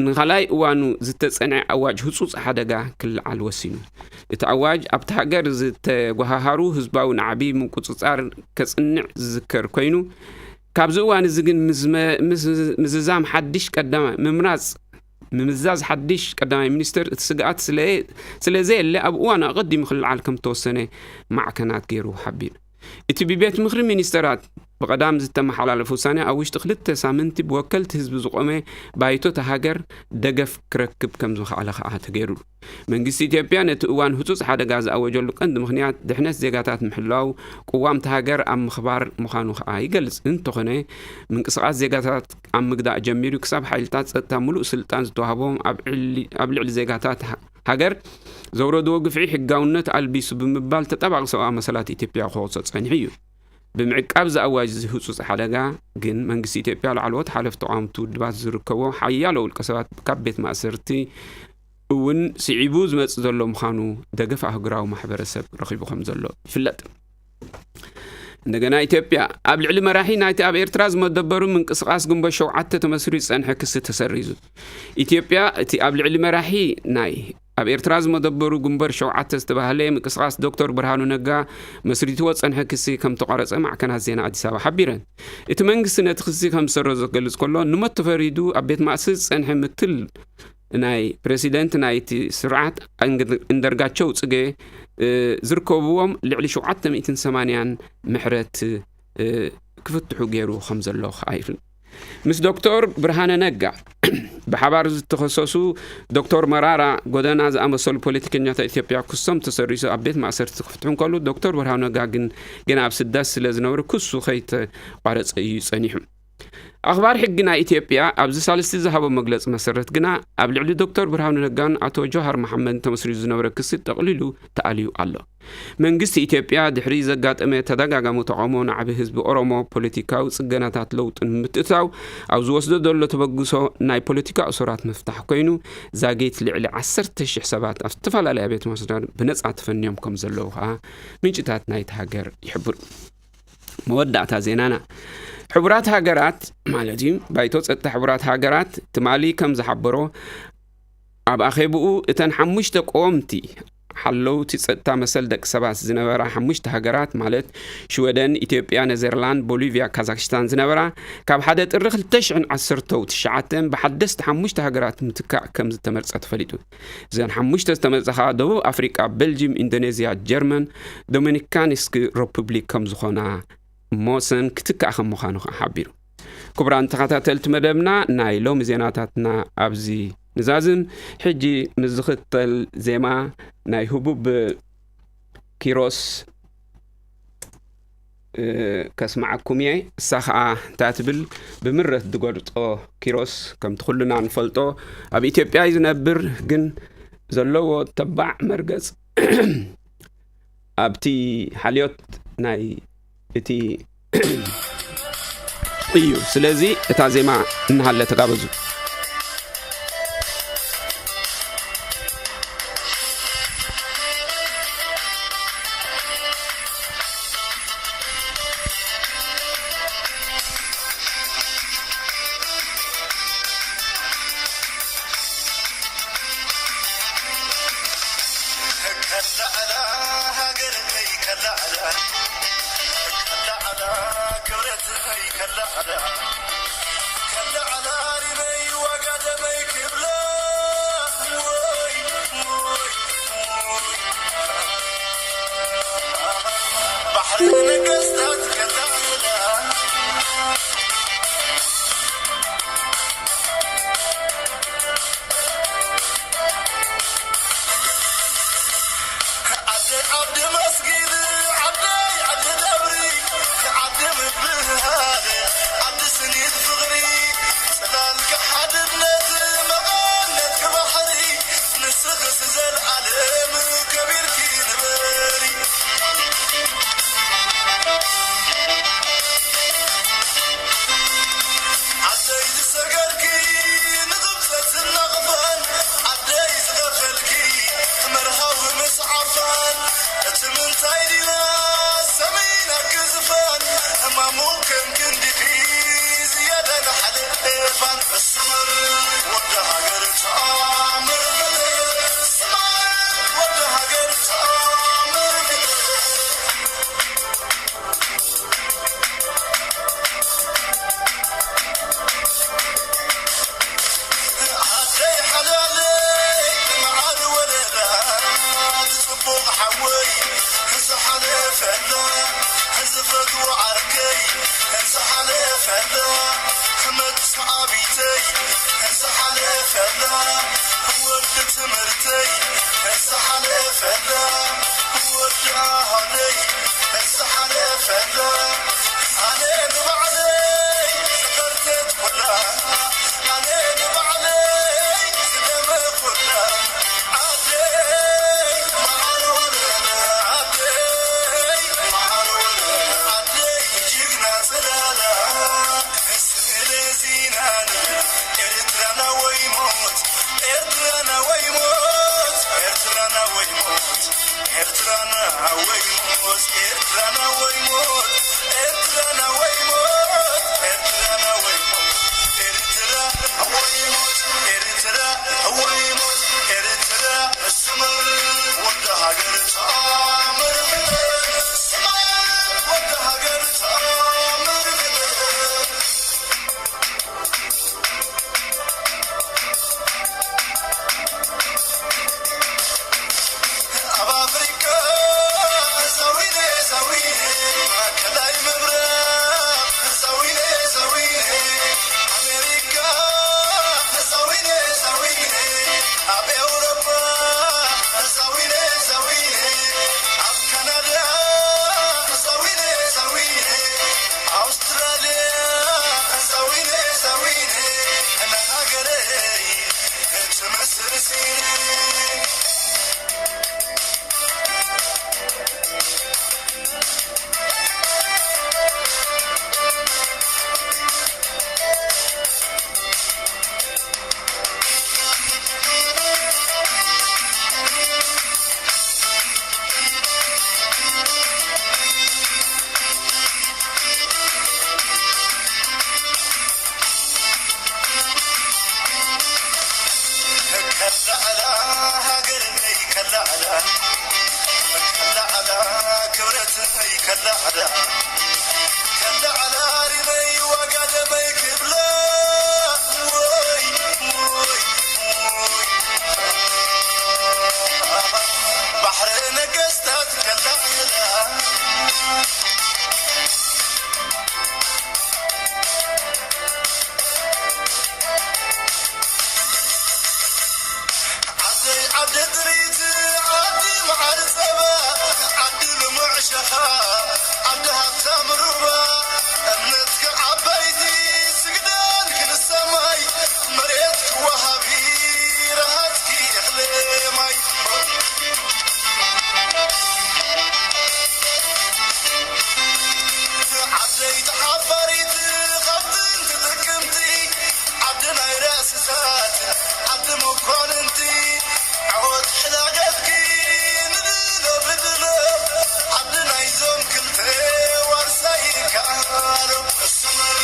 ንኻልኣይ እዋኑ ዝተጸንዐ ኣዋጅ ህጹጽ ሓደጋ ክልዓል ወሲኑ። እቲ ኣዋጅ ኣብቲ ሃገር ዝተጓሃሃሩ ህዝባዊ ናዕቢ ምቁጽጻር ከጽንዕ ዝዝከር ኮይኑ፣ ካብዚ እዋን እዚ ግን ምዝዛም ሓድሽ ቀዳማይ ምምራጽ ምምዛዝ ሓድሽ ቀዳማይ ሚኒስተር እቲ ስግኣት ስለ ዘየለ ኣብ እዋን ኣቐዲሙ ክልዓል ከም ተወሰነ ማዕከናት ገይሩ ሓቢሩ። እቲ ብቤት ምኽሪ ሚኒስተራት ብቐዳም ዝተመሓላለፈ ውሳኔ ኣብ ውሽጢ ክልተ ሳምንቲ ብወከልቲ ህዝቢ ዝቖመ ባይቶ እታ ሃገር ደገፍ ክረክብ ከም ዝኸኣለ ከዓ ተገይሩሉ። መንግስቲ ኢትዮጵያ ነቲ እዋን ህጹጽ ሓደጋ ዝኣወጀሉ ቀንዲ ምኽንያት ድሕነት ዜጋታት ምሕላው ቅዋም እታ ሃገር ኣብ ምኽባር ምዃኑ ከዓ ይገልጽ። እንተኾነ ምንቅስቓስ ዜጋታት ኣብ ምግዳእ ጀሚሩ ክሳብ ሓይልታት ጸጥታ ምሉእ ስልጣን ዝተዋህቦም ኣብ ልዕሊ ዜጋታት ሃገር ዘውረድዎ ግፍዒ ሕጋውነት ኣልቢሱ ብምባል ተጣባቂ ሰብኣዊ መሰላት ኢትዮጵያ ክወቕሶ ጸኒሑ እዩ። ብምዕቃብ እዚ ኣዋጅ እዚ ህጹጽ ሓደጋ ግን መንግስቲ ኢትዮጵያ ላዕለዎት ሓለፍቲ ተቓወምቲ ውድባት ዝርከቦ ሓያሎ ውልቀ ሰባት ካብ ቤት ማእሰርቲ እውን ስዒቡ ዝመጽእ ዘሎ ምዃኑ ደገፍ ኣህጉራዊ ማሕበረሰብ ረኺቡ ከም ዘሎ ይፍለጥ። እንደገና ኢትዮጵያ ኣብ ልዕሊ መራሒ ናይቲ ኣብ ኤርትራ ዝመደበሩ ምንቅስቓስ ግንቦት ሸውዓተ ተመስሪቱ ዝጸንሐ ክሲ ተሰሪዙ። ኢትዮጵያ እቲ ኣብ ልዕሊ መራሒ ናይ ኣብ ኤርትራ ዝመደበሩ ግንቦት ሸውዓተ ዝተባህለ ምንቅስቓስ ዶክተር ብርሃኑ ነጋ መስሪትዎ ዝጸንሐ ክሲ ከም ተቋረጸ ማዕከናት ዜና ኣዲስ ኣበባ ሓቢረን። እቲ መንግስቲ ነቲ ክሲ ከም ዝሰረዞ ክገልጽ ከሎ ንሞት ተፈሪዱ ኣብ ቤት ማእሰርቲ ዝጸንሐ ምክትል ናይ ፕረሲደንት ናይቲ ስርዓት ኣንደርጋቸው ጽጌ ዝርከብዎም ልዕሊ ሸውዓተ ሚእትን ሰማንያን ምሕረት ክፍትሑ ገይሩ ከም ዘሎ ከዓ ይፍለጥ። ምስ ዶክተር ብርሃነ ነጋ ብሓባር ዝተኸሰሱ ዶክተር መራራ ጎደና ዝኣመሰሉ ፖለቲከኛታት ኢትዮጵያ ክሶም ተሰሪሱ ኣብ ቤት ማእሰርቲ ክፍትሑ እንከሉ ዶክተር ብርሃኑ ነጋ ግን ገና ኣብ ስደት ስለ ዝነብሩ ክሱ ከይተቋረጸ እዩ ጸኒሑ። ኣኽባር ሕጊ ናይ ኢትዮጵያ ኣብዚ ሳልስቲ ዝሃቦ መግለጺ መሰረት ግና ኣብ ልዕሊ ዶክተር ብርሃኑ ነጋን ኣቶ ጆሃር መሓመድን ተመስሪቱ ዝነበረ ክሲ ጠቕሊሉ ተኣልዩ ኣሎ። መንግስቲ ኢትዮጵያ ድሕሪ ዘጋጠመ ተደጋጋሚ ተቓውሞ ናዕቢ ህዝቢ ኦሮሞ ፖለቲካዊ ጽገናታት ለውጢ ንምትእትታው ኣብ ዝወስዶ ዘሎ ተበግሶ ናይ ፖለቲካ እሱራት ምፍታሕ ኮይኑ ዛጊት ልዕሊ ዓሰርተ ሽሕ ሰባት ኣብ ዝተፈላለያ ቤት ማእሰርቲ ብነጻ ተፈንዮም ከም ዘለዉ ከዓ ምንጭታት ናይቲ ሃገር ይሕብሩ። መወዳእታ ዜናና ሕቡራት ሃገራት ማለት እዩ ባይቶ ጸጥታ ሕቡራት ሃገራት ትማሊ ከም ዝሓበሮ ኣብ ኣኼብኡ እተን ሓሙሽተ ቀወምቲ ሓለውቲ ጸጥታ መሰል ደቂ ሰባት ዝነበራ ሓሙሽተ ሃገራት ማለት ሽወደን፣ ኢትዮጵያ፣ ኔዘርላንድ፣ ቦሊቪያ፣ ካዛክስታን ዝነበራ ካብ ሓደ ጥሪ ክልተ ሽሕን ዓሰርተው ትሽዓተን ብሓደስቲ ሓሙሽተ ሃገራት ምትካእ ከም ዝተመርጸ ተፈሊጡ። እዘን ሓሙሽተ ዝተመርጸ ከዓ ደቡብ ኣፍሪቃ፣ ቤልጂም፣ ኢንዶኔዝያ፣ ጀርመን፣ ዶሚኒካንስክ ሪፑብሊክ ከም ዝኾና ሞሰን ክትካእ ከም ምዃኑ ከዓ ሓቢሩ። ክቡራን ተኸታተልቲ መደብና ናይ ሎሚ ዜናታትና ኣብዚ ንዛዝም። ሕጂ ምስ ዝኽተል ዜማ ናይ ህቡብ ኪሮስ ከስማዓኩም እየ። እሳ ከዓ እንታይ ትብል? ብምረት ዝገልጾ ኪሮስ ከምቲ ኩልና ንፈልጦ ኣብ ኢትዮጵያ እዩ ዝነብር፣ ግን ዘለዎ ተባዕ መርገጽ ኣብቲ ሓልዮት ናይ እቲ እዩ። ስለዚ እታ ዜማ እናሃለ ተጋበዙ። ማሙ ከም ክንድኺ ዝያዳ ንሓልፋን። ስመር ወዲ ሃገር ተኣምር ፍጥር፣ ስመር ወዲ ሃገር ተኣምር ፍጥር። ዓደይ ሓላለይ መዓር ወለላ፣ ጽቡቕ ሓወይ ዝሓለፈላ፣ ዝፈትዎ ዓርከይ ዝሓለፈላ፣ መጻኢተይ ዝሓለፈላ፣ ወዲ ትምህርተይ ዝሓለፈላ፣ ወዲ ኣሃደይ ዝሓለፈላ፣ ኣነ ንባዕለይ ዝኸርተት ኩላ፣ ኣነ ንባዕለይ ዝደመ ኩላ፣ ዓደይ መዓር ወለላ፣ ዓደይ መዓር ወለላ፣ ዓደይ ጅግና ጽላላ። ስለዚና ንብል ኤርትራና ወይ ሞት፣ ኤርትራና ወይ ሞት፣ ኤርትራና ወይ ሞት፣ ኤርትራና ወይ ሞት፣ ኤርትራና ወይ ሞት፣ ኤርትራና ወይ ሞት፣ ኤርትራና ወይ ሞት፣ ኤርትራ ወይ ሞት፣ ኤርትራ ወይ ሞት፣ ኤርትራ። ስመር ወዲ ሃገር ተኣምር ፍጥረት፣ ስመር ወዲ ሃገር ተኣምር ፍጥረት። ኣብ ኣፍሪቃ ሳዊነ ሳዊነ፣ ማእከላይ ምብራቕ ሳዊነ ሳዊነ፣ ኣሜሪካ ሳዊነ ሳዊነ፣ ኣብ ኤውሮጳ ሳዊነ ሳዊነ፣ ኣብ ካናዳ ሳዊነ ሳዊነ፣ ኣውስትራልያ ሳዊነ ሳዊነ፣ ንሃገረይ ትመስል ሲነ። ከላዕላ ሃገረይ ከላዕላ፣ ከላዕላ ክብረተይ ከላዕላ፣ ከላዕላ ሪመይ ዋጋ ደመይ ክብላ፣ ወይ ወይ ወይ፣ ባሕሪ ነገስታት ከላዕላ። ዓደይ ዓዲ ጥሪት፣ ዓዲ መዓር ጸባ፣ ዓዲ ልሙዕ ሸኻ፣ ዓዲ ሃብታም ሩባ፣ እምነትኪ ዓባይቲ ስግዳንኪ ንሰማይ፣ መሬትኪ ወሃቢ ረሃጽኪ እኽሊ ማይ። ዓደይ ተሓፋሪት ካብ ጥንቲ ጥቅምቲ፣ ዓዲ ናይ ራእስታት፣ ዓዲ መኳንንቲ፣ ዓወት ሕላገትኪ ንድሎ ብድሎ፣ ዓዲ ናይዞም ክልተ ዋርሳይ ከኣሎ። ስመር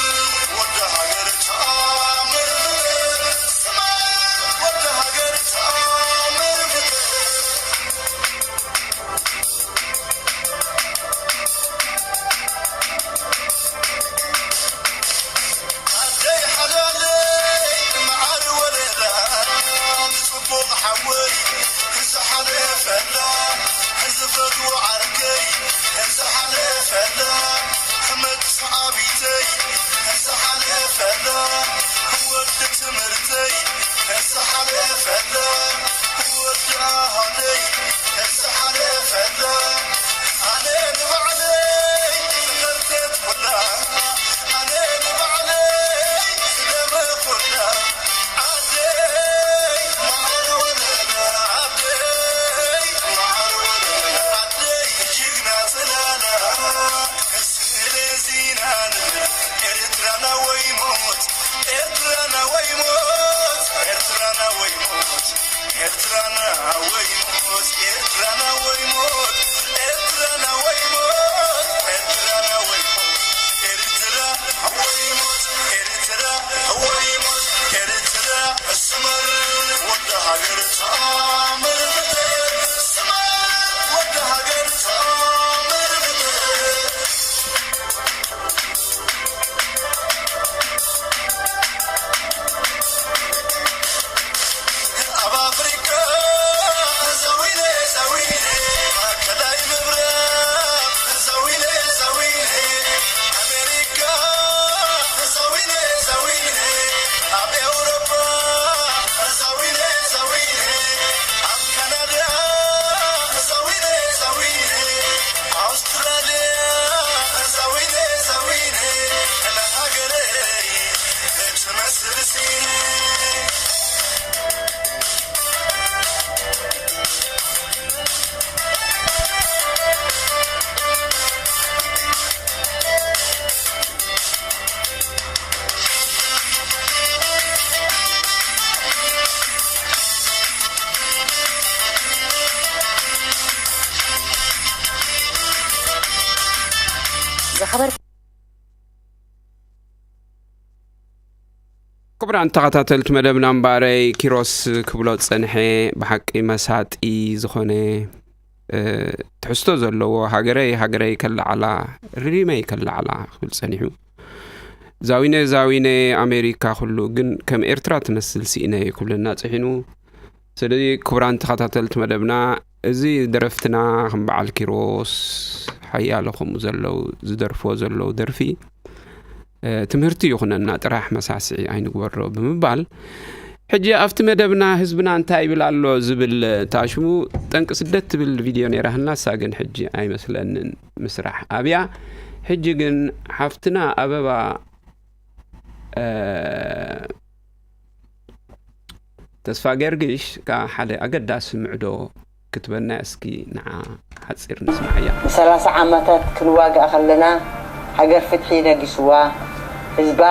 ወዲ ሃገር ተኣምር፣ ስመር ወዲ ሃገር ተኣምር። ዓደይ ሓላለይ መዓር ወለላ፣ ጽቡቕ ሓወይ ዝሓለፈላ፣ ዝፈትዎ ዓርከይ ዝሓለፈላ፣ መጻኢተይ ዝሓለፈላ፣ ወዲ ትምህርተይ ዝሓለፈላ፣ ወዲ ኣሃደይ ዝሓለፈላ፣ ኣነ ንባዕለይ ዝኸርተት ኩላ፣ ኣነ ንባዕለይ ዝደመ ኩላ፣ ዓደይ መዓር ወለላ፣ ዓደይ መዓር ወለላ፣ ዓደይ ጅግና ጽላላ። ስለዚና ንብል ኤርትራና ወይ ሞት፣ ኤርትራና ወይ ሞት፣ ኤርትራና ወይ ሞት፣ ኤርትራና ወይ ሞት፣ ኤርትራና ወይ ሞት፣ ኤርትራና ወይ ሞት፣ ኤርትራና ወይ ሞት፣ ክቡራን ተኸታተልቲ መደብና፣ እምበኣረይ ኪሮስ ክብሎ ጸንሐ፣ ብሓቂ መሳጢ ዝኾነ፣ እ፣ ትሕዝቶ ዘለዎ፣ ሃገረይ ሃገረይ ከለዓላ፣ ሪመይ ከለዓላ ክብል ጸኒሑ። ዛዊነ ዛዊነ ኣሜሪካ ኩሉ፣ ግን ከም ኤርትራ ትመስል ስኢነ ክብለና ጽሒኑ። ስለዚ ክቡራን ተኸታተልቲ መደብና፣ እዚ ደረፍትና ከም በዓል ኪሮስ ሓያሎ ከምኡ ዘለዉ ዝደርፍዎ ዘለዉ ደርፊ፣ እ፣ ትምህርቲ ይኹነና ጥራሕ፣ መሳስዒ ኣይንግበሮ ብምባል፣ ሕጂ ኣብቲ መደብና ህዝብና እንታይ ይብል ኣሎ ዝብል ታሽሙ ጠንቂ ስደት ትብል ቪድዮ ነይራህና፣ እሳ ግን ሕጂ ኣይመስለንን ምስራሕ ኣብያ። ሕጂ ግን ሓፍትና ኣበባ፣ እ፣ ተስፋ ገርግሽ ከኣ ሓደ ኣገዳሲ ምዕዶ ክትበና፣ እስኪ ንዓ ሓጺር ንስምዓያ። ንሰላሳ ዓመታት ክንዋጋእ ከለና፣ ሃገር ፍትሒ ነጊስዋ፣ ህዝባ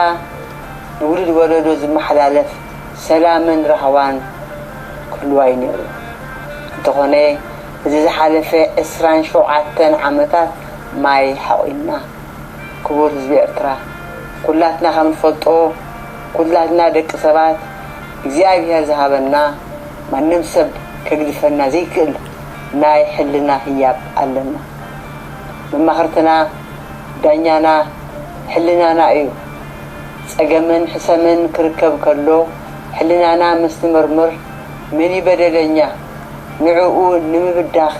ንውሉድ ወለዶ ዝመሓላለፍ ሰላምን ራህዋን ክህልዋ እዩ ነይሩ። እንተኾነ፣ እዚ ዝሓለፈ ዕስራን ሸውዓተን ዓመታት ማይ ሓቒንና። ክቡር ህዝቢ ኤርትራ፣ ኩላትና ከም ንፈልጦ፣ ኩላትና ደቂ ሰባት እግዚኣብሔር ዝሃበና፣ ማንም ሰብ ከግድፈና ዘይክእል ናይ ሕልና ህያብ ኣለና። መማኽርትና፣ ዳኛና፣ ሕልናና እዩ። ጸገምን ሕሰምን ክርከብ ከሎ፣ ሕልናና ምስ ትምርምር፣ መን እዩ በደለኛ? ንዕኡ ንምብዳኸ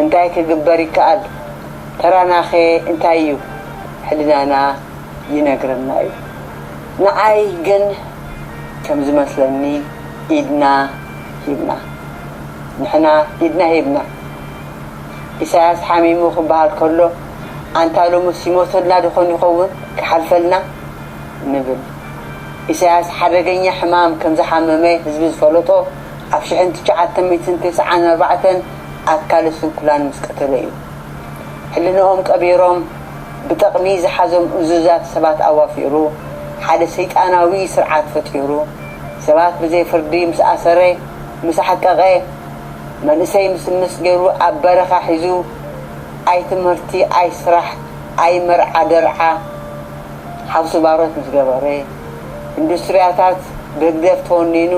እንታይ ክግበር ይከኣል? ተራናኸ እንታይ እዩ? ሕልናና ይነግረና እዩ። ንዓይ ግን ከም ዝመስለኒ ኢድና ሂብና። ንሕና ኢድና ሂብና። ኢሳያስ ሓሚሙ ክበሃል ከሎ፣ ኣንታ ሎምስ ይሞተልና ድኾን ይኸውን ክሓልፈልና? ንብል። ኢሳያስ ሓደገኛ ሕማም ከም ዝሓመመ ህዝቢ ዝፈለጦ ኣብ ሽሕን ትሽዓተ ሚእትን ተስዓን ኣርባዕተን ኣካለ ስንኩላን ምስ ቀተለ እዩ። ሕልንኦም ቀቢሮም ብጠቕሚ ዝሓዞም እዙዛት ሰባት ኣዋፊሩ ሓደ ሰይጣናዊ ስርዓት ፈጢሩ ሰባት ብዘይ ፍርዲ ምስ ኣሰረ፣ ምስ ኣሕቀቐ፣ መንእሰይ ምስ ምስ ገይሩ ኣብ በረኻ ሒዙ ኣይ ትምህርቲ፣ ኣይ ስራሕ፣ ኣይ መርዓ ደርዓ፣ ሓውሲ ባሮት ምስ ገበረ፣ ኢንዱስትሪያታት ብህግደፍ ተወኒኑ፣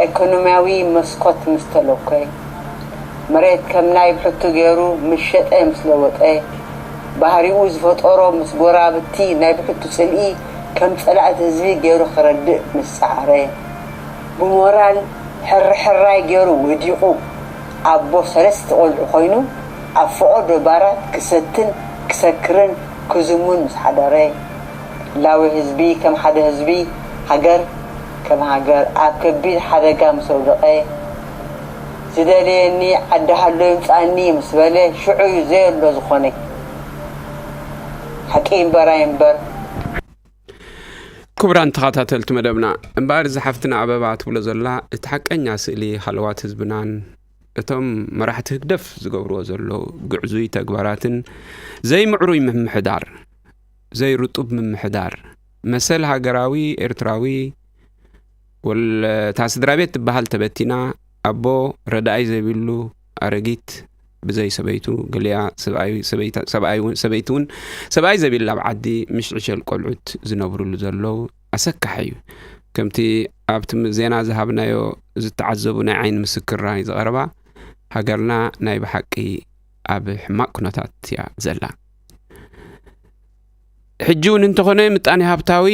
ኤኮኖሚያዊ መስኮት ምስ ተለኮ፣ መሬት ከም ናይ ብሕቱ ገይሩ ምስ ሸጠ ምስ ለወጠ፣ ባህሪኡ ዝፈጠሮ ምስ ጎራብቲ ናይ ብሕቱ ጽልኢ ከም ጸላእቲ ህዝቢ ገይሩ ክረድእ ምስ ጸዓረ፣ ብሞራል ሕርሕራይ ገይሩ ወዲቑ ኣቦ ሰለስተ ቆልዑ ኮይኑ ኣብ ፈቐዶ ባራት ክሰትን ክሰክርን ክዝሙን ምስ ሓደረ፣ ላዊ ህዝቢ ከም ሓደ ህዝቢ፣ ሃገር ከም ሃገር ኣብ ከቢድ ሓደጋ ምስ ኣውደቐ፣ ዝደልየኒ ዓዲ ሃሎ ይምጻኒ ምስ በለ ሽዑ እዩ ዘየሎ ዝኾነ። ሓቂ እምበራይ እምበር። ክቡራን ተኸታተልቲ መደብና፣ እምበኣር እዛ ሓፍትና ኣበባ ትብሎ ዘላ እቲ ሓቀኛ ስእሊ ሃለዋት ህዝብናን እቶም መራሕቲ ህግደፍ ዝገብርዎ ዘለዉ ግዕዙይ ተግባራትን ዘይምዕሩይ ምምሕዳር፣ ዘይርጡብ ምምሕዳር፣ መሰል ሃገራዊ ኤርትራዊ ወል-፣ እታ ስድራ ቤት ትበሃል ተበቲና፣ ኣቦ ረዳኣይ ዘይብሉ ኣረጊት ብዘይ ሰበይቱ፣ ገሊኣ ሰብኣይ፣ ሰበይታ፣ ሰብኣይ እውን፣ ሰበይቲ እውን ሰብኣይ ዘቢላ ኣብ ዓዲ ምሽ ዕሸል ቆልዑት ዝነብሩሉ ዘለዉ ኣሰካሒ እዩ። ከምቲ ኣብቲ ም-፣ ዜና ዝሃብናዮ ዝተዓዘቡ ናይ ዓይኒ ምስክር ናይ ዝቐረባ፣ ሃገርና ናይ ብሓቂ ኣብ ሕማቕ ኩነታት እያ ዘላ። ሕጂ እውን እንተኾነ ምጣኔ ሃብታዊ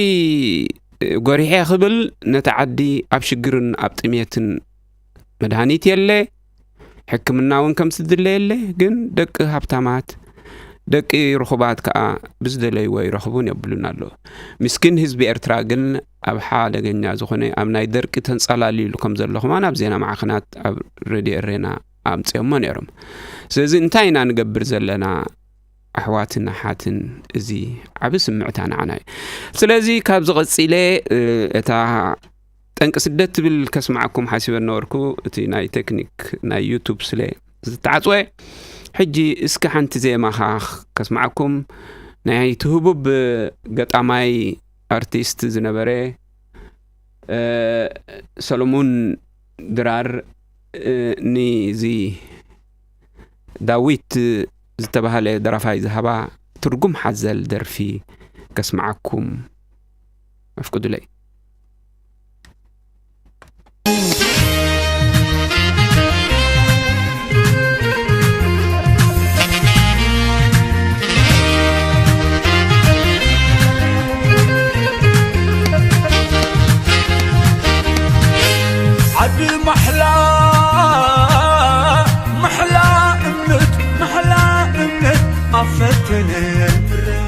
ጎሪሐ ክብል ነቲ ዓዲ ኣብ ሽግርን ኣብ ጥሜትን መድሃኒት የለ፣ ሕክምና እውን ከም ዝድለ የለ፣ ግን ደቂ ሃብታማት፣ ደቂ ርኹባት ከኣ ብዝደለይዎ ይረኽቡን የብሉን ኣለዉ። ምስኪን ህዝቢ ኤርትራ ግን ኣብ ሓደገኛ ዝኾነ ኣብ ናይ ደርቂ ተንጸላሊሉ ከም ዘሎ ከማን ኣብ ዜና ማዕኸናት ኣብ ሬድዮ ኤሬና ኣምጺኦሞ ነይሮም። ስለዚ እንታይ ኢና ንገብር ዘለና ኣሕዋትን ኣሓትን? እዚ ዓቢ ስምዕታ ንዓና እዩ። ስለዚ ካብዚ ቀጺለ፣ እ፣ እታ ጠንቂ ስደት ትብል ከስምዓኩም ሓሲበ ነበርኩ። እቲ ናይ ቴክኒክ ናይ ዩቱብ ስለ ዝተዓጽወ፣ ሕጂ እስኪ ሓንቲ ዜማኻ ከስምዓኩም። ናይ እቲ ህቡብ ገጣማይ ኣርቲስት ዝነበረ፣ እ፣ ሰሎሙን ድራር፣ እ፣ ንዚ ዳዊት ዝተባህለ ደራፋይ ዝሃባ ትርጉም ሓዘል ደርፊ ከስምዓኩም ኣፍቅዱለይ። ዓዲ ማሕላ፣ ማሕላ እምነት፣ ማሕላ እምነት ኣብ ፈተነ ምረት።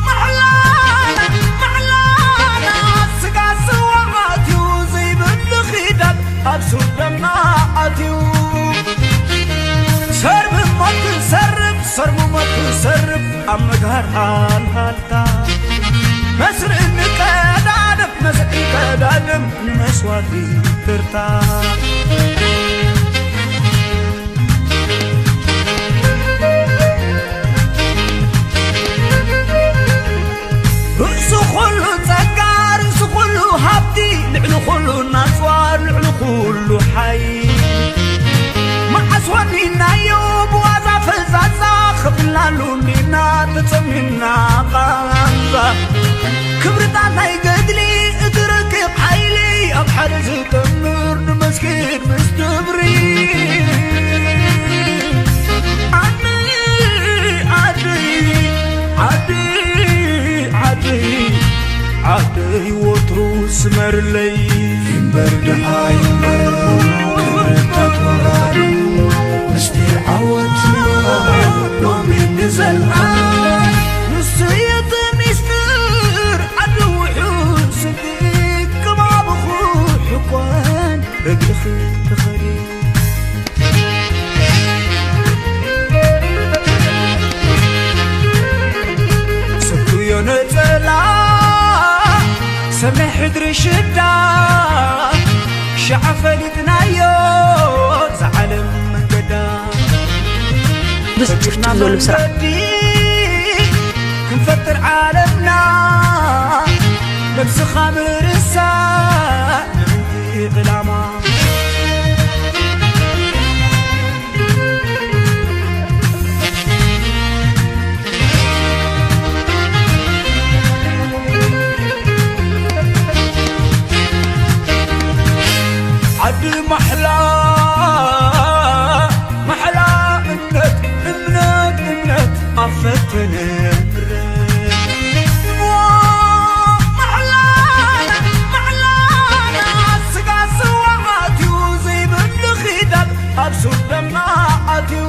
ማሕላና፣ ማሕላና ስጋ ስዋ ኣትዩ ዘይብል ኪዳን ኣብ ሱር ደምና ኣትዩ። ሰርቢ ሞት ክሰርብ፣ ሰርቢ ሞት ክሰርብ ኣብ መግሃር ሃልሃልታ። መስርዕ ንቀዳደም፣ መስርዕ ቀዳደም ንመስዋእቲ ተርታ። ርእሲ ኩሉ ጸጋ፣ ርእሲ ኩሉ ሃብቲ፣ ልዕሊ ኩሉ ናጽዋር፣ ልዕሊ ኩሉ ሓይሊ። መዓስ ወኒናዮ ብዋዛ ፈዛዛ፣ ከፊልናሉ እንዲና ተጸሚምና ቃንዛ። ክብርታት ናይ ገድሊ እቲ ረቂቕ ሓይሊ፣ ኣብ ሓደ ዝጠምር ንመስጊድ ምስ ትብሪ። ዓደይ፣ ዓደይ፣ ዓደይ፣ ዓደይ፣ ዓደይ ወትሩ ስመርለይ። ይንበር ድሃ ይንበር ክብርታት ወራሪ፣ ምስጢር ዓወት ሎሚ ንዘልዓል። ንሱ የተ ሚስጥር ዓዲ ውሑድ ስግድ፣ ከባብኹ ሕኳን ረግእኺ ትኸዲ። ሰኩዮ ነጸላ፣ ሰማይ ሕድሪ ሽዳ፣ ሸዓ ፈሊጥናዮ፣ እዛ ዓለም መንገዳ። ብስጭቱ ዘሎ ስራሕ። መንገዲ ክንፈጥር ዓለምና፣ ነብስኻ ምርሳዕ ምእንቲ ዕላማ። ዓዲ ማሕላ፣ ማሕላ እምነት፣ እምነት፣ እምነት ኣብ ፈተነ ምረት። ማሕላና፣ ማሕላና ስጋ ስዋ ኣትዩ ዘይብል ኪዳን ኣብ ሱር ደምና ኣትዩ።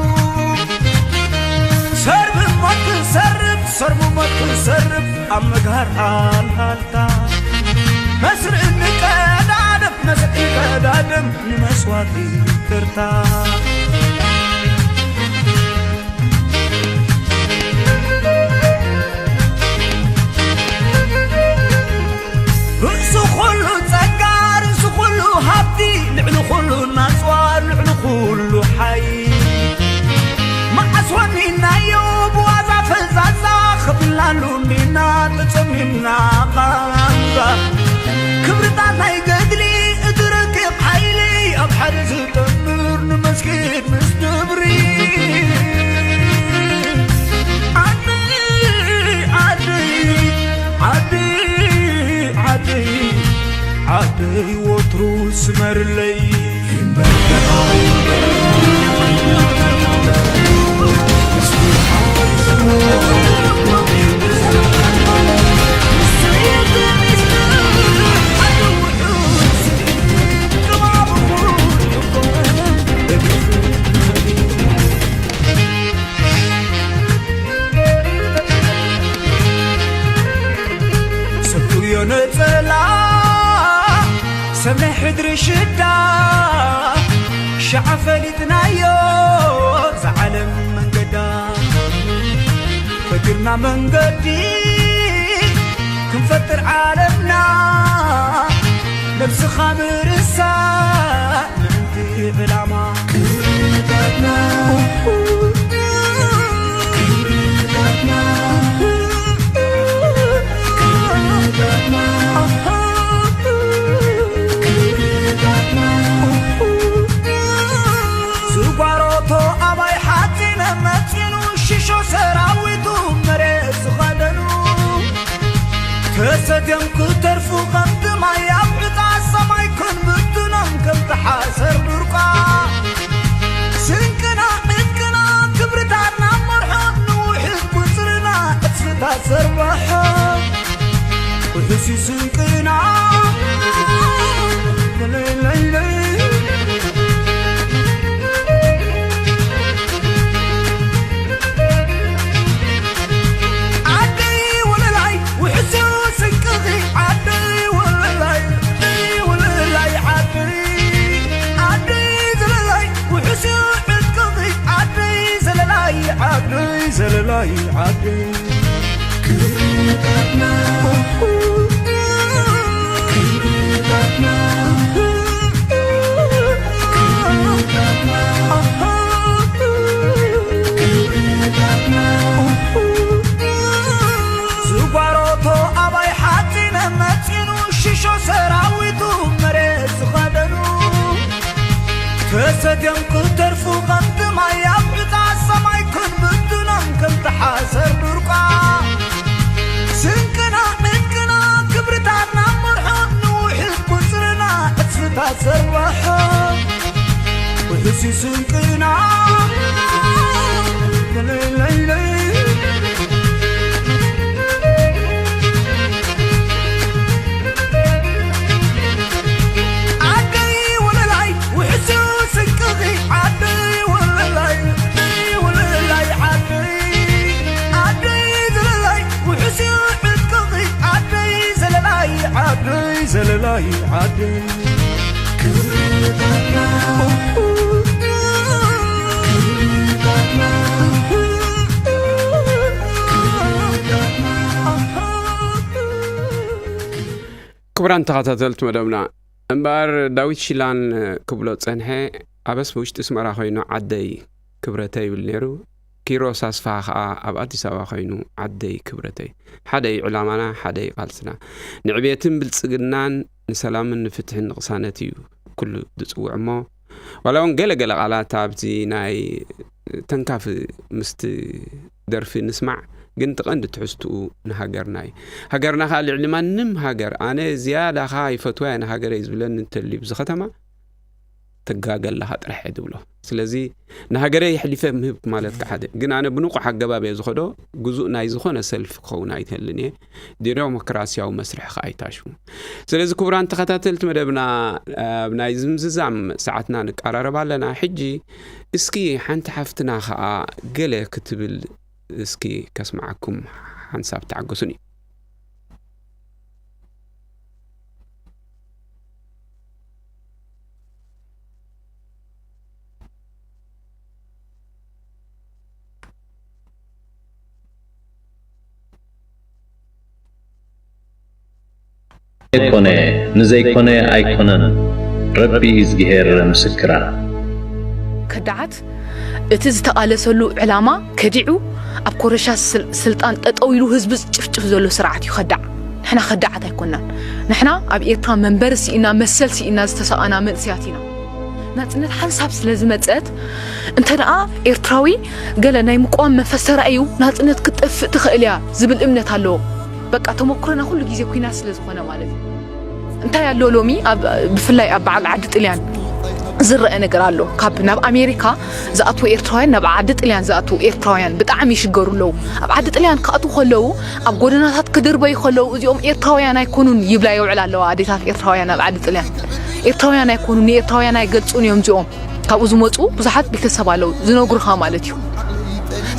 ሰርቢ ሞት ክንሰርብ፣ ሰርቢ ሞት ክንሰርብ ኣብ መግሃር ሃልሃልታ። መስርዕ ንቀዳደም፣ መስርዕ ቀዳደም ንመስዋእቲ ተርታ። ርእሲ ኩሉ ጸጋ፣ ርእሲ ኩሉ ሃብቲ፣ ልዕሊ ኩሉ ናጽዋር፣ ልዕሊ ኩሉ ሓይሊ። መዓስ ወኒናዮ ብዋዛ ፈዛዛ፣ ከፊልናሉ እንዲና ተጸሚምና ቃንዛ። ክብርታት ናይ ገድሊ እቲ ረቂቕ ሓይሊ፣ ኣብ ሓደ ዝጠምር ንመስጊድ ምስ ትብሪ። ዓደይ፣ ዓደይ፣ ዓደይ፣ ዓደይ፣ ዓደይ ወትሩ ስመርለይ። ሰኩዮ ነጸላ፣ ሰብ ናይ ሕድሪ ሽዳ፣ ሸዓ ፈሊጥናዮ፣ እዛ ዓለም መንገዳ። ፈጢርና መንገዲ፣ ክንፈጥር ዓለምና፣ ነብስኻ ምርሳዕ ምእንቲ ዕላማ። ክብርታትና፣ ክብርታትና፣ ክብርታትና፣ ክብርታትና። ዝጓሮቶ ኣባይ ሓፂነ መፂኑ ደም ክተርፉ ከምቲ ማይ ኣብ ዕጣ ሰማይ ክንብትኖም ከምቲ ሓሰር ድርቋ። ስንቅና ዕጥቅና ክብርታትና መርሖ ንውሕድ ቁጽርና ዕጽፍታት ዘርባሖ። ውሑስ እዩ ስንቅና። ለለለለይ። ዓደይ ወለላይ ውሕስ ስንቅኺ ዓደይ ወለላይ ወለላይ ዓደይ ዓደይ ዘለላይ ውሕስ ዕጥቅኺ ዓደይ ዘለላይ ዓደይ ዘለላይ ዓደይ ክብርታትና ክብርታትና ዝጓሮቶ ኣባይ ሓፂነ መፂኑ ሽሾ ሰራዊቱ መሬት ዝኸደኑ ተሰትዮም ክተርፉ ከምቲ ማይ ኣብ ዕፃ ሰማይ ክንብትኖም ከምቲ ሓሰር ድርቋ ስንቅና ዕጥቅና ክብርታትና መርሖ ንውሕድ ቁፅርና ዕፅፍታት ዘርባሖ ውሕስ ስንቅና ለለለይ ዓደይ ወለላይ ውሕስ ስንቅኺ ዓደይ ወለላይ ወለላይ ዓደይ ዓደይ ዘለላይ ውሕስ ዕጥቅኺ ዓደይ ዘለላይ ዓደይ ዘለላይ ዓደይ ክብርታትና ክብርታትና ክቡራን ተኸታተልቲ መደብና፣ እምበኣር ዳዊት ሺላን ክብሎ ጸንሐ፣ ኣበስ ውሽጢ ኣስመራ ኮይኑ ዓደይ ክብረተይ ይብል ነይሩ። ኪሮስ ኣስፍሃ ከኣ ኣብ ኣዲስ ኣበባ ኮይኑ ዓደይ ክብረተይ። ሓደ እዩ ዕላማና፣ ሓደ እዩ ቃልስና። ንዕቤትን ብልጽግናን፣ ንሰላምን ንፍትሕን ንቕሳነት እዩ ኩሉ ዝጽውዕ እሞ፣ ዋላ እውን ገለ ገለ ቃላት ኣብቲ ናይ ተንካፊ ምስቲ ደርፊ ንስማዕ፣ ግን እቲ ቀንዲ ትሕዝትኡ ንሃገርና እዩ። ሃገርና ከኣ ልዕሊ ማንም ሃገር፣ ኣነ ዝያዳ ከኣ ይፈትዋ እየ ንሃገረይ ዝብለኒ እንተልዩ ኣብዚ ከተማ፣ ትጋገ ኣለኻ ጥራሕ እየ ዝብሎ። ስለዚ ንሃገረይ የሕሊፈ ምህብ ማለት ከኣ ሓደ። ግን ኣነ ብንቑሕ ኣገባብ እየ ዝኸዶ፣ ግዙእ ናይ ዝኾነ ሰልፊ ክኸውን ኣይተልን እየ። ዲሞክራስያዊ መስርሕ ከኣ ኣይታሽሙ። ስለዚ ክቡራን ተኸታተልቲ መደብና፣ ኣብ ናይ ዝምዝዛም ሰዓትና ንቀራረብ ኣለና። ሕጂ እስኪ ሓንቲ ሓፍትና ከኣ ገለ ክትብል እስኪ ከስምዓኩም ሓንሳብ ተዓገሱኒ። ኣይኮነ ንዘይኮነ ኣይኮነን ረቢ እዝግሄር ምስክራ። ከዳዓት እቲ ዝተቓለሰሉ ዕላማ ከዲዑ ኣብ ኮረሻ ስል- ስልጣን ጠጠው ኢሉ ህዝቢ ዝጭፍጭፍ ዘሎ ስርዓት እዩ ከዳዕ። ንሕና ከዳዓት ኣይኮናን። ንሕና ኣብ ኤርትራ መንበሪ ስኢና መሰል ስኢና ዝተሰኣና መንእሰያት ኢና። ናጽነት ሓንሳብ ስለ ዝመጸት እንተ ደኣ ኤርትራዊ ገለ ናይ ምቋም መንፈስ ተራእዩ ናጽነት ክትጠፍእ ትኽእል እያ ዝብል እምነት ኣለዎ። በቃ ተመኩሮና ኩሉ ግዜ ኩናት ስለ ዝኾነ ማለት እዩ። እንታይ ኣሎ ሎሚ ኣብ ብፍላይ ኣብ በዓል ዓዲ ጥልያን ዝረአ ነገር ኣሎ። ካብ ናብ ኣሜሪካ ዝኣትዉ ኤርትራውያን ናብ ዓዲ ጥልያን ዝኣትዉ ኤርትራውያን ብጣዕሚ ይሽገሩ ኣለዉ። ኣብ ዓዲ ጥልያን ክኣትዉ ከለዉ ኣብ ጎደናታት ክድርበዩ ከለዉ እዚኦም ኤርትራውያን ኣይኮኑን ይብላ የውዕላ ኣለዋ ኣዴታት ኤርትራውያን ኣብ ዓዲ ጥልያን። ኤርትራውያን ኣይኮኑን ንኤርትራውያን ኣይገልጹን እዮም እዚኦም። ካብኡ ዝመጹ ብዙሓት ቤተሰብ ኣለዉ ዝነግሩኻ ማለት እዩ።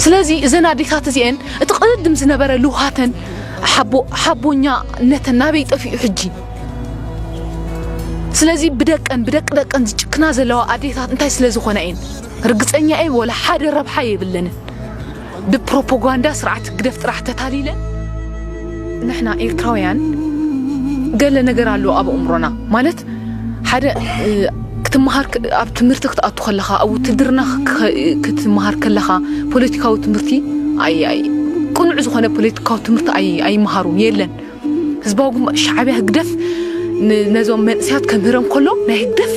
ስለዚ እዘን ኣዴታት እዚኤን እቲ ቅድም ዝነበረ ልውሃተን ሓቦ ሓቦኛነተን ናበይ ጠፊኡ ሕጂ? ስለዚ ብደቀን ብደቂ ደቀን ዝጭክና ዘለዋ ኣዴታት እንታይ ስለ ዝኾና እየን? ርግጸኛ እየ ወላ ሓደ ረብሓ የብለንን። ብፕሮፓጋንዳ ስርዓት ህግደፍ ጥራሕ ተታሊለን ንሕና ኤርትራውያን ገለ ነገር ኣሎ ኣብ ኣእምሮና ማለት ሓደ ክትመሃር ኣብ ትምህርቲ ክትኣቱ ከለኻ ኣብ ውትድርና ክትመሃር ከለኻ ፖለቲካዊ ትምህርቲ ኣይ ኣይ ቅኑዕ ዝኾነ ፖለቲካዊ ትምህርቲ ኣይ ኣይመሃሩን የለን። ህዝባዊ ግንባር ሻዕብያ ህግደፍ ነዞም መንእሰያት ከምህረም ከሎ ናይ ህግደፍ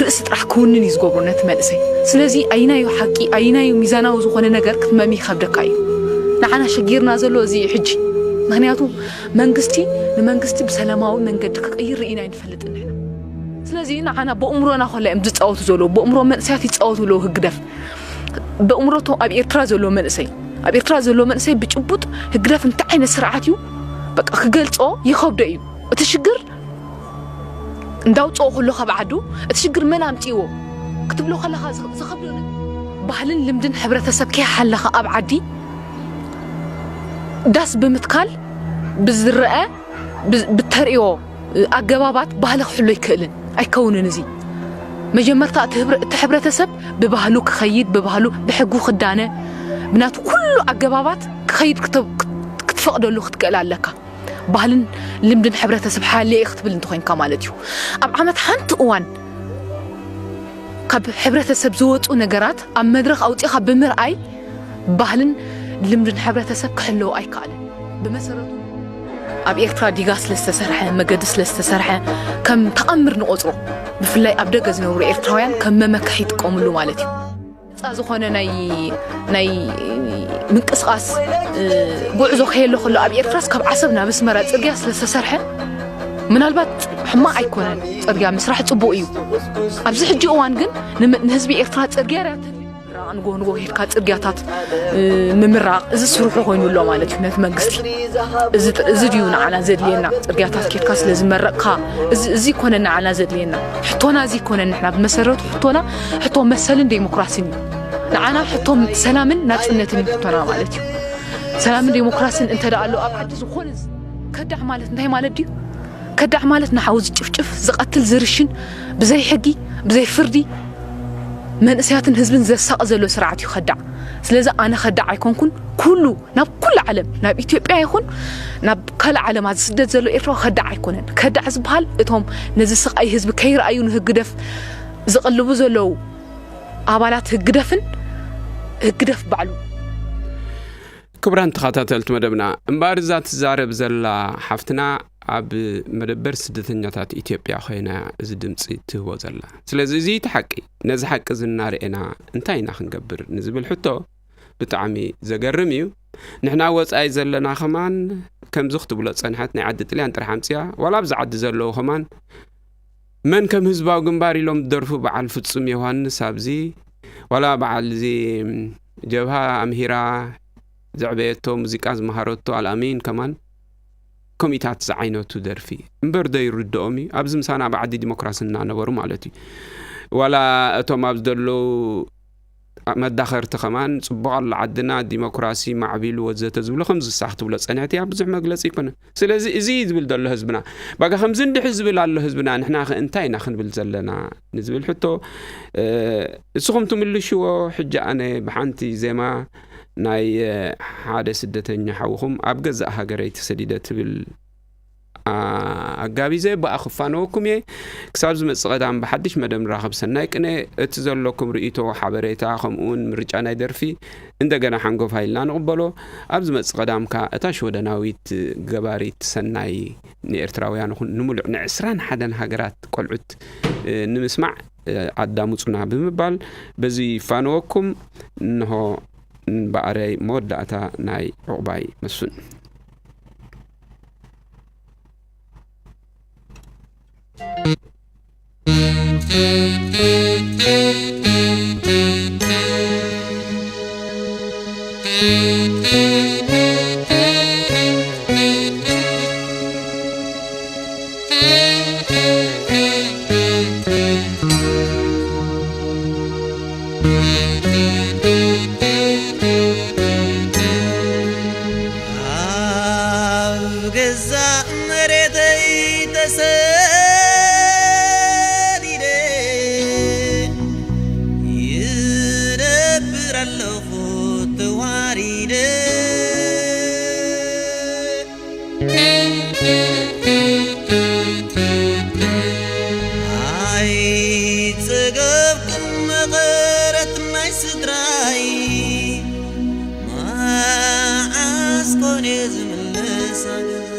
ርእሲ ጥራሕ ክውንን እዩ ዝገብሮ ነቲ መንእሰይ። ስለዚ ኣይናዩ ሓቂ ኣይናዩ ሚዛናዊ ዝኾነ ነገር ክትመሚ ይኸብደካ እዩ። ንዓና ሸጊርና ዘሎ እዚ እዩ ሕጂ። ምክንያቱ መንግስቲ ንመንግስቲ ብሰላማዊ መንገዲ ክቕይር ርኢና ኣይንፈልጥን ንሕና። ስለዚ ንዓና ብእምሮና ኮላ እዮም ዝፃወቱ ዘለዉ፣ ብእምሮ መንእሰያት ይፃወቱ ኣለዉ። ህግደፍ ብእምሮቶም ኣብ ኤርትራ ዘሎ መንእሰይ ኣብ ኤርትራ ዘሎ መንእሰይ ብጭቡጥ ህግደፍ እንታይ ዓይነት ስርዓት እዩ በቃ ክገልፆ ይኸብዶ እዩ። እቲ ሽግር እንዳውፅኦ ከሎ ካብ ዓዱ እቲ ሽግር መን ኣምፅዎ ክትብሎ ከለኻ ዝኸብዶ ባህልን ልምድን ሕብረተሰብ ከይሓለኻ ኣብ ዓዲ ዳስ ብምትካል ብዝረአ ብተርእዮ ኣገባባት ባህሊ ክሕሎ ኣይክእልን ኣይከውንን። እዚ መጀመርታ እቲ ሕብረተሰብ ብባህሉ ክኸይድ ብባህሉ ብሕጉ ክዳነ ብናቱ ኩሉ ኣገባባት ክኸይድ ክትፈቕደሉ ክትክእል ኣለካ። ባህልን ልምድን ሕብረተሰብ ሓልየ ክትብል እንተኮይንካ ማለት እዩ። ኣብ ዓመት ሓንቲ እዋን ካብ ሕብረተሰብ ዝወፁ ነገራት ኣብ መድረኽ ኣውፂኻ ብምርኣይ ባህልን ልምድን ሕብረተሰብ ክሕለዉ ኣይከኣልን። ብመሰረቱ ኣብ ኤርትራ ዲጋ ስለዝተሰርሐ መገዲ ስለዝተሰርሐ ከም ተኣምር ንቆፅሮ። ብፍላይ ኣብ ደገ ዝነብሩ ኤርትራውያን ከም መመክሒ ይጥቀምሉ ማለት እዩ። ነፃ ዝኾነ ናይ ናይ ምንቅስቃስ ጉዕዞ ከየሎ ከሎ ኣብ ኤርትራስ ካብ ዓሰብ ናብ ኣስመራ ፅርግያ ስለዝተሰርሐ ምናልባት ሕማቕ ኣይኮነን። ፅርግያ ምስራሕ ፅቡቕ እዩ። ኣብዚ ሕጂ እዋን ግን ንህዝቢ ኤርትራ ፅርግያ ርያ ንጎ ንጎ ሄድካ ፅርግያታት ምምራቕ እዚ ስርሑ ኮይኑ ኣሎ ማለት እዩ ነቲ መንግስቲ። እዚ ድዩ ንዓና ዘድልየና? ፅርግያታት ኬድካ ስለ ዝመረቕካ እዚ ኮነ ንዓና ዘድልየና? ሕቶና እዚ ኮነ ንሕና ብመሰረቱ ሕቶና ሕቶ መሰልን ዴሞክራሲን እዩ። ንዓና ሕቶ ሰላምን ናፅነትን እዩ ሕቶና ማለት እዩ። ሰላምን ዴሞክራሲን እንተ ደኣ ኣሎ ኣብ ዓዲ ዝኾነ ከዳዕ ማለት እንታይ ማለት ድዩ? ከዳዕ ማለት ንሓው ዝጭፍጭፍ ዝቐትል ዝርሽን ብዘይ ሕጊ ብዘይ ፍርዲ መንእሰያትን ህዝብን ዘሳቕ ዘሎ ስርዓት እዩ ከዳዕ። ስለዚ ኣነ ከዳዕ ኣይኮንኩን። ኩሉ ናብ ኩሉ ዓለም ናብ ኢትዮጵያ ይኹን ናብ ካልእ ዓለማት ዝስደድ ዘሎ ኤርትራዊ ከዳዕ ኣይኮነን። ከዳዕ ዝበሃል እቶም ነዚ ስቓይ ህዝቢ ከይረኣዩ ንህግደፍ ዝቕልቡ ዘለዉ ኣባላት ህግደፍን ህግደፍ ባዕሉ። ክቡራን ተኸታተልቲ መደብና፣ እምበኣር እዛ ትዛረብ ዘላ ሓፍትና ኣብ መደበር ስደተኛታት ኢትዮጵያ ኮይና እዚ ድምፂ ትህቦ ዘላ። ስለዚ እዚ እቲ ሓቂ፣ ነዚ ሓቂ እዚ እናርኤና እንታይ ኢና ክንገብር ንዝብል ሕቶ ብጣዕሚ ዘገርም እዩ። ንሕና ወፃኢ ዘለና ከማን ከምዚ ክትብሎ ፀንሐት፣ ናይ ዓዲ ጥልያን ጥራሕ ኣምፅያ፣ ዋላ ኣብዚ ዓዲ ዘለዉ ከማን መን ከም ህዝባዊ ግንባር ኢሎም ዝደርፉ በዓል ፍጹም ዮሃንስ ኣብዚ ዋላ በዓል እዚ ጀብሃ ኣምሂራ ዘዕበየቶ ሙዚቃ ዝመሃረቶ ኣልኣሚን ከማን ከምኢታት ዝዓይነቱ ደርፊ እምበር ዶ ይርድኦም እዩ? ኣብዚ ምሳና ኣብ ዓዲ ዲሞክራሲ እናነበሩ ማለት እዩ። ዋላ እቶም ኣብዚ ዘለዉ መዳኸርቲ ከማን ጽቡቕ ኣሎ ዓድና ዲሞክራሲ ማዕቢሉ ወዘተ ዝብሉ ከምዚ ሳኽ ትብሎ ጸኒሕቲ እያ። ብዙሕ መግለጺ ኣይኮነን። ስለዚ እዚ እዩ ዝብል ዘሎ ህዝብና። ባጋ ከምዚ እንድሕር ዝብል ኣሎ ህዝብና፣ ንሕና ከ እንታይ ኢና ክንብል ዘለና ንዝብል ሕቶ እስኹም ትምልሽዎ። ሕጂ ኣነ ብሓንቲ ዜማ ናይ ሓደ ስደተኛ ሓውኹም ኣብ ገዛእ ሃገረይ ተሰዲደ ትብል ኣጋቢዘ ብኣ ክፋነወኩም እየ። ክሳብ ዝመጽእ ቀዳም ብሓድሽ መደብ ንራኸብ። ሰናይ ቅነ። እቲ ዘለኩም ርእይቶ፣ ሓበሬታ፣ ከምኡውን ምርጫ ናይ ደርፊ እንደገና ሓንጎፋይ ኢልና ንቕበሎ። ኣብ ዝመጽእ ቀዳም ከኣ እታ ሽወደናዊት ገባሪት ሰናይ ንኤርትራውያን ይኹን ንምሉእ ንዕስራን ሓደን ሃገራት ቆልዑት ንምስማዕ ኣዳምጹና ብምባል በዚ ይፋነወኩም። እንሆ ንበኣረይ መወዳእታ ናይ ዑቕባይ መስፍን። ኣብ ገዛእ መሬተይ ተሰዲደ ይነብር ኣለኹ ተዋሪደ። ኣይጸገብኩን መቐረት ናይ ስድራይ፣ መዓስ ኮን እየ ዝምለስ ገዛ?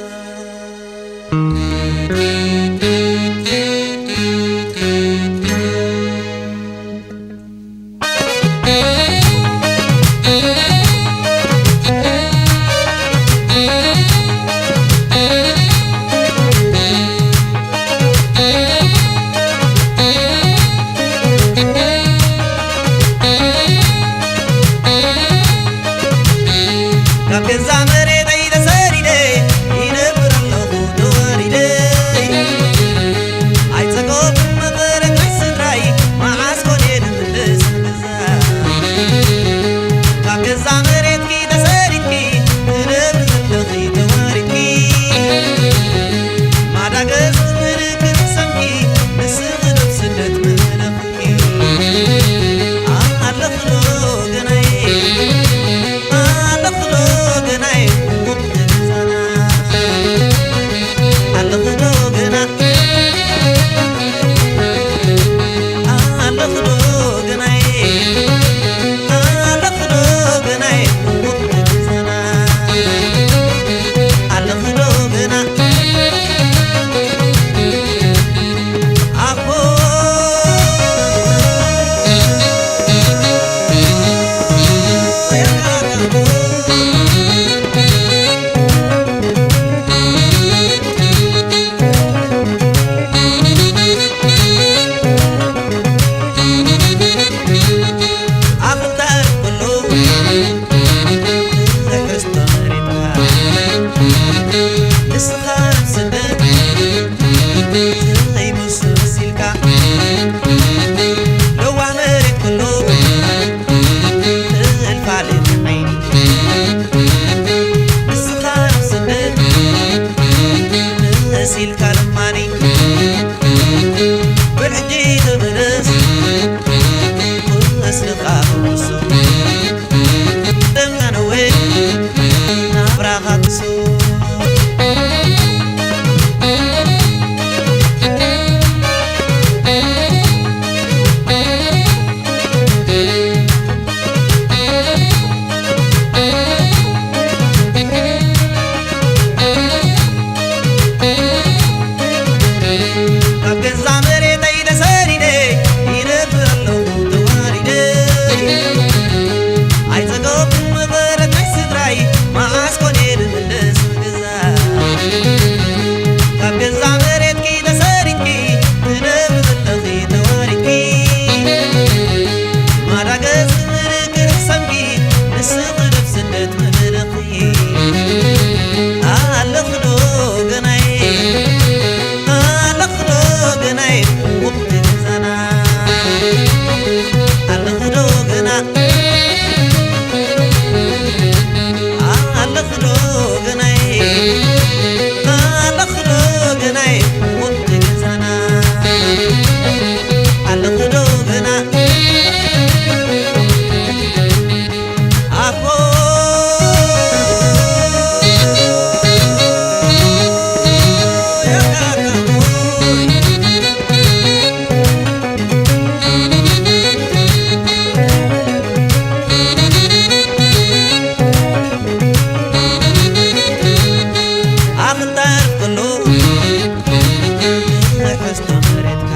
መሬትካ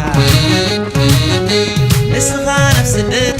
ንስኻ ናብ ስደት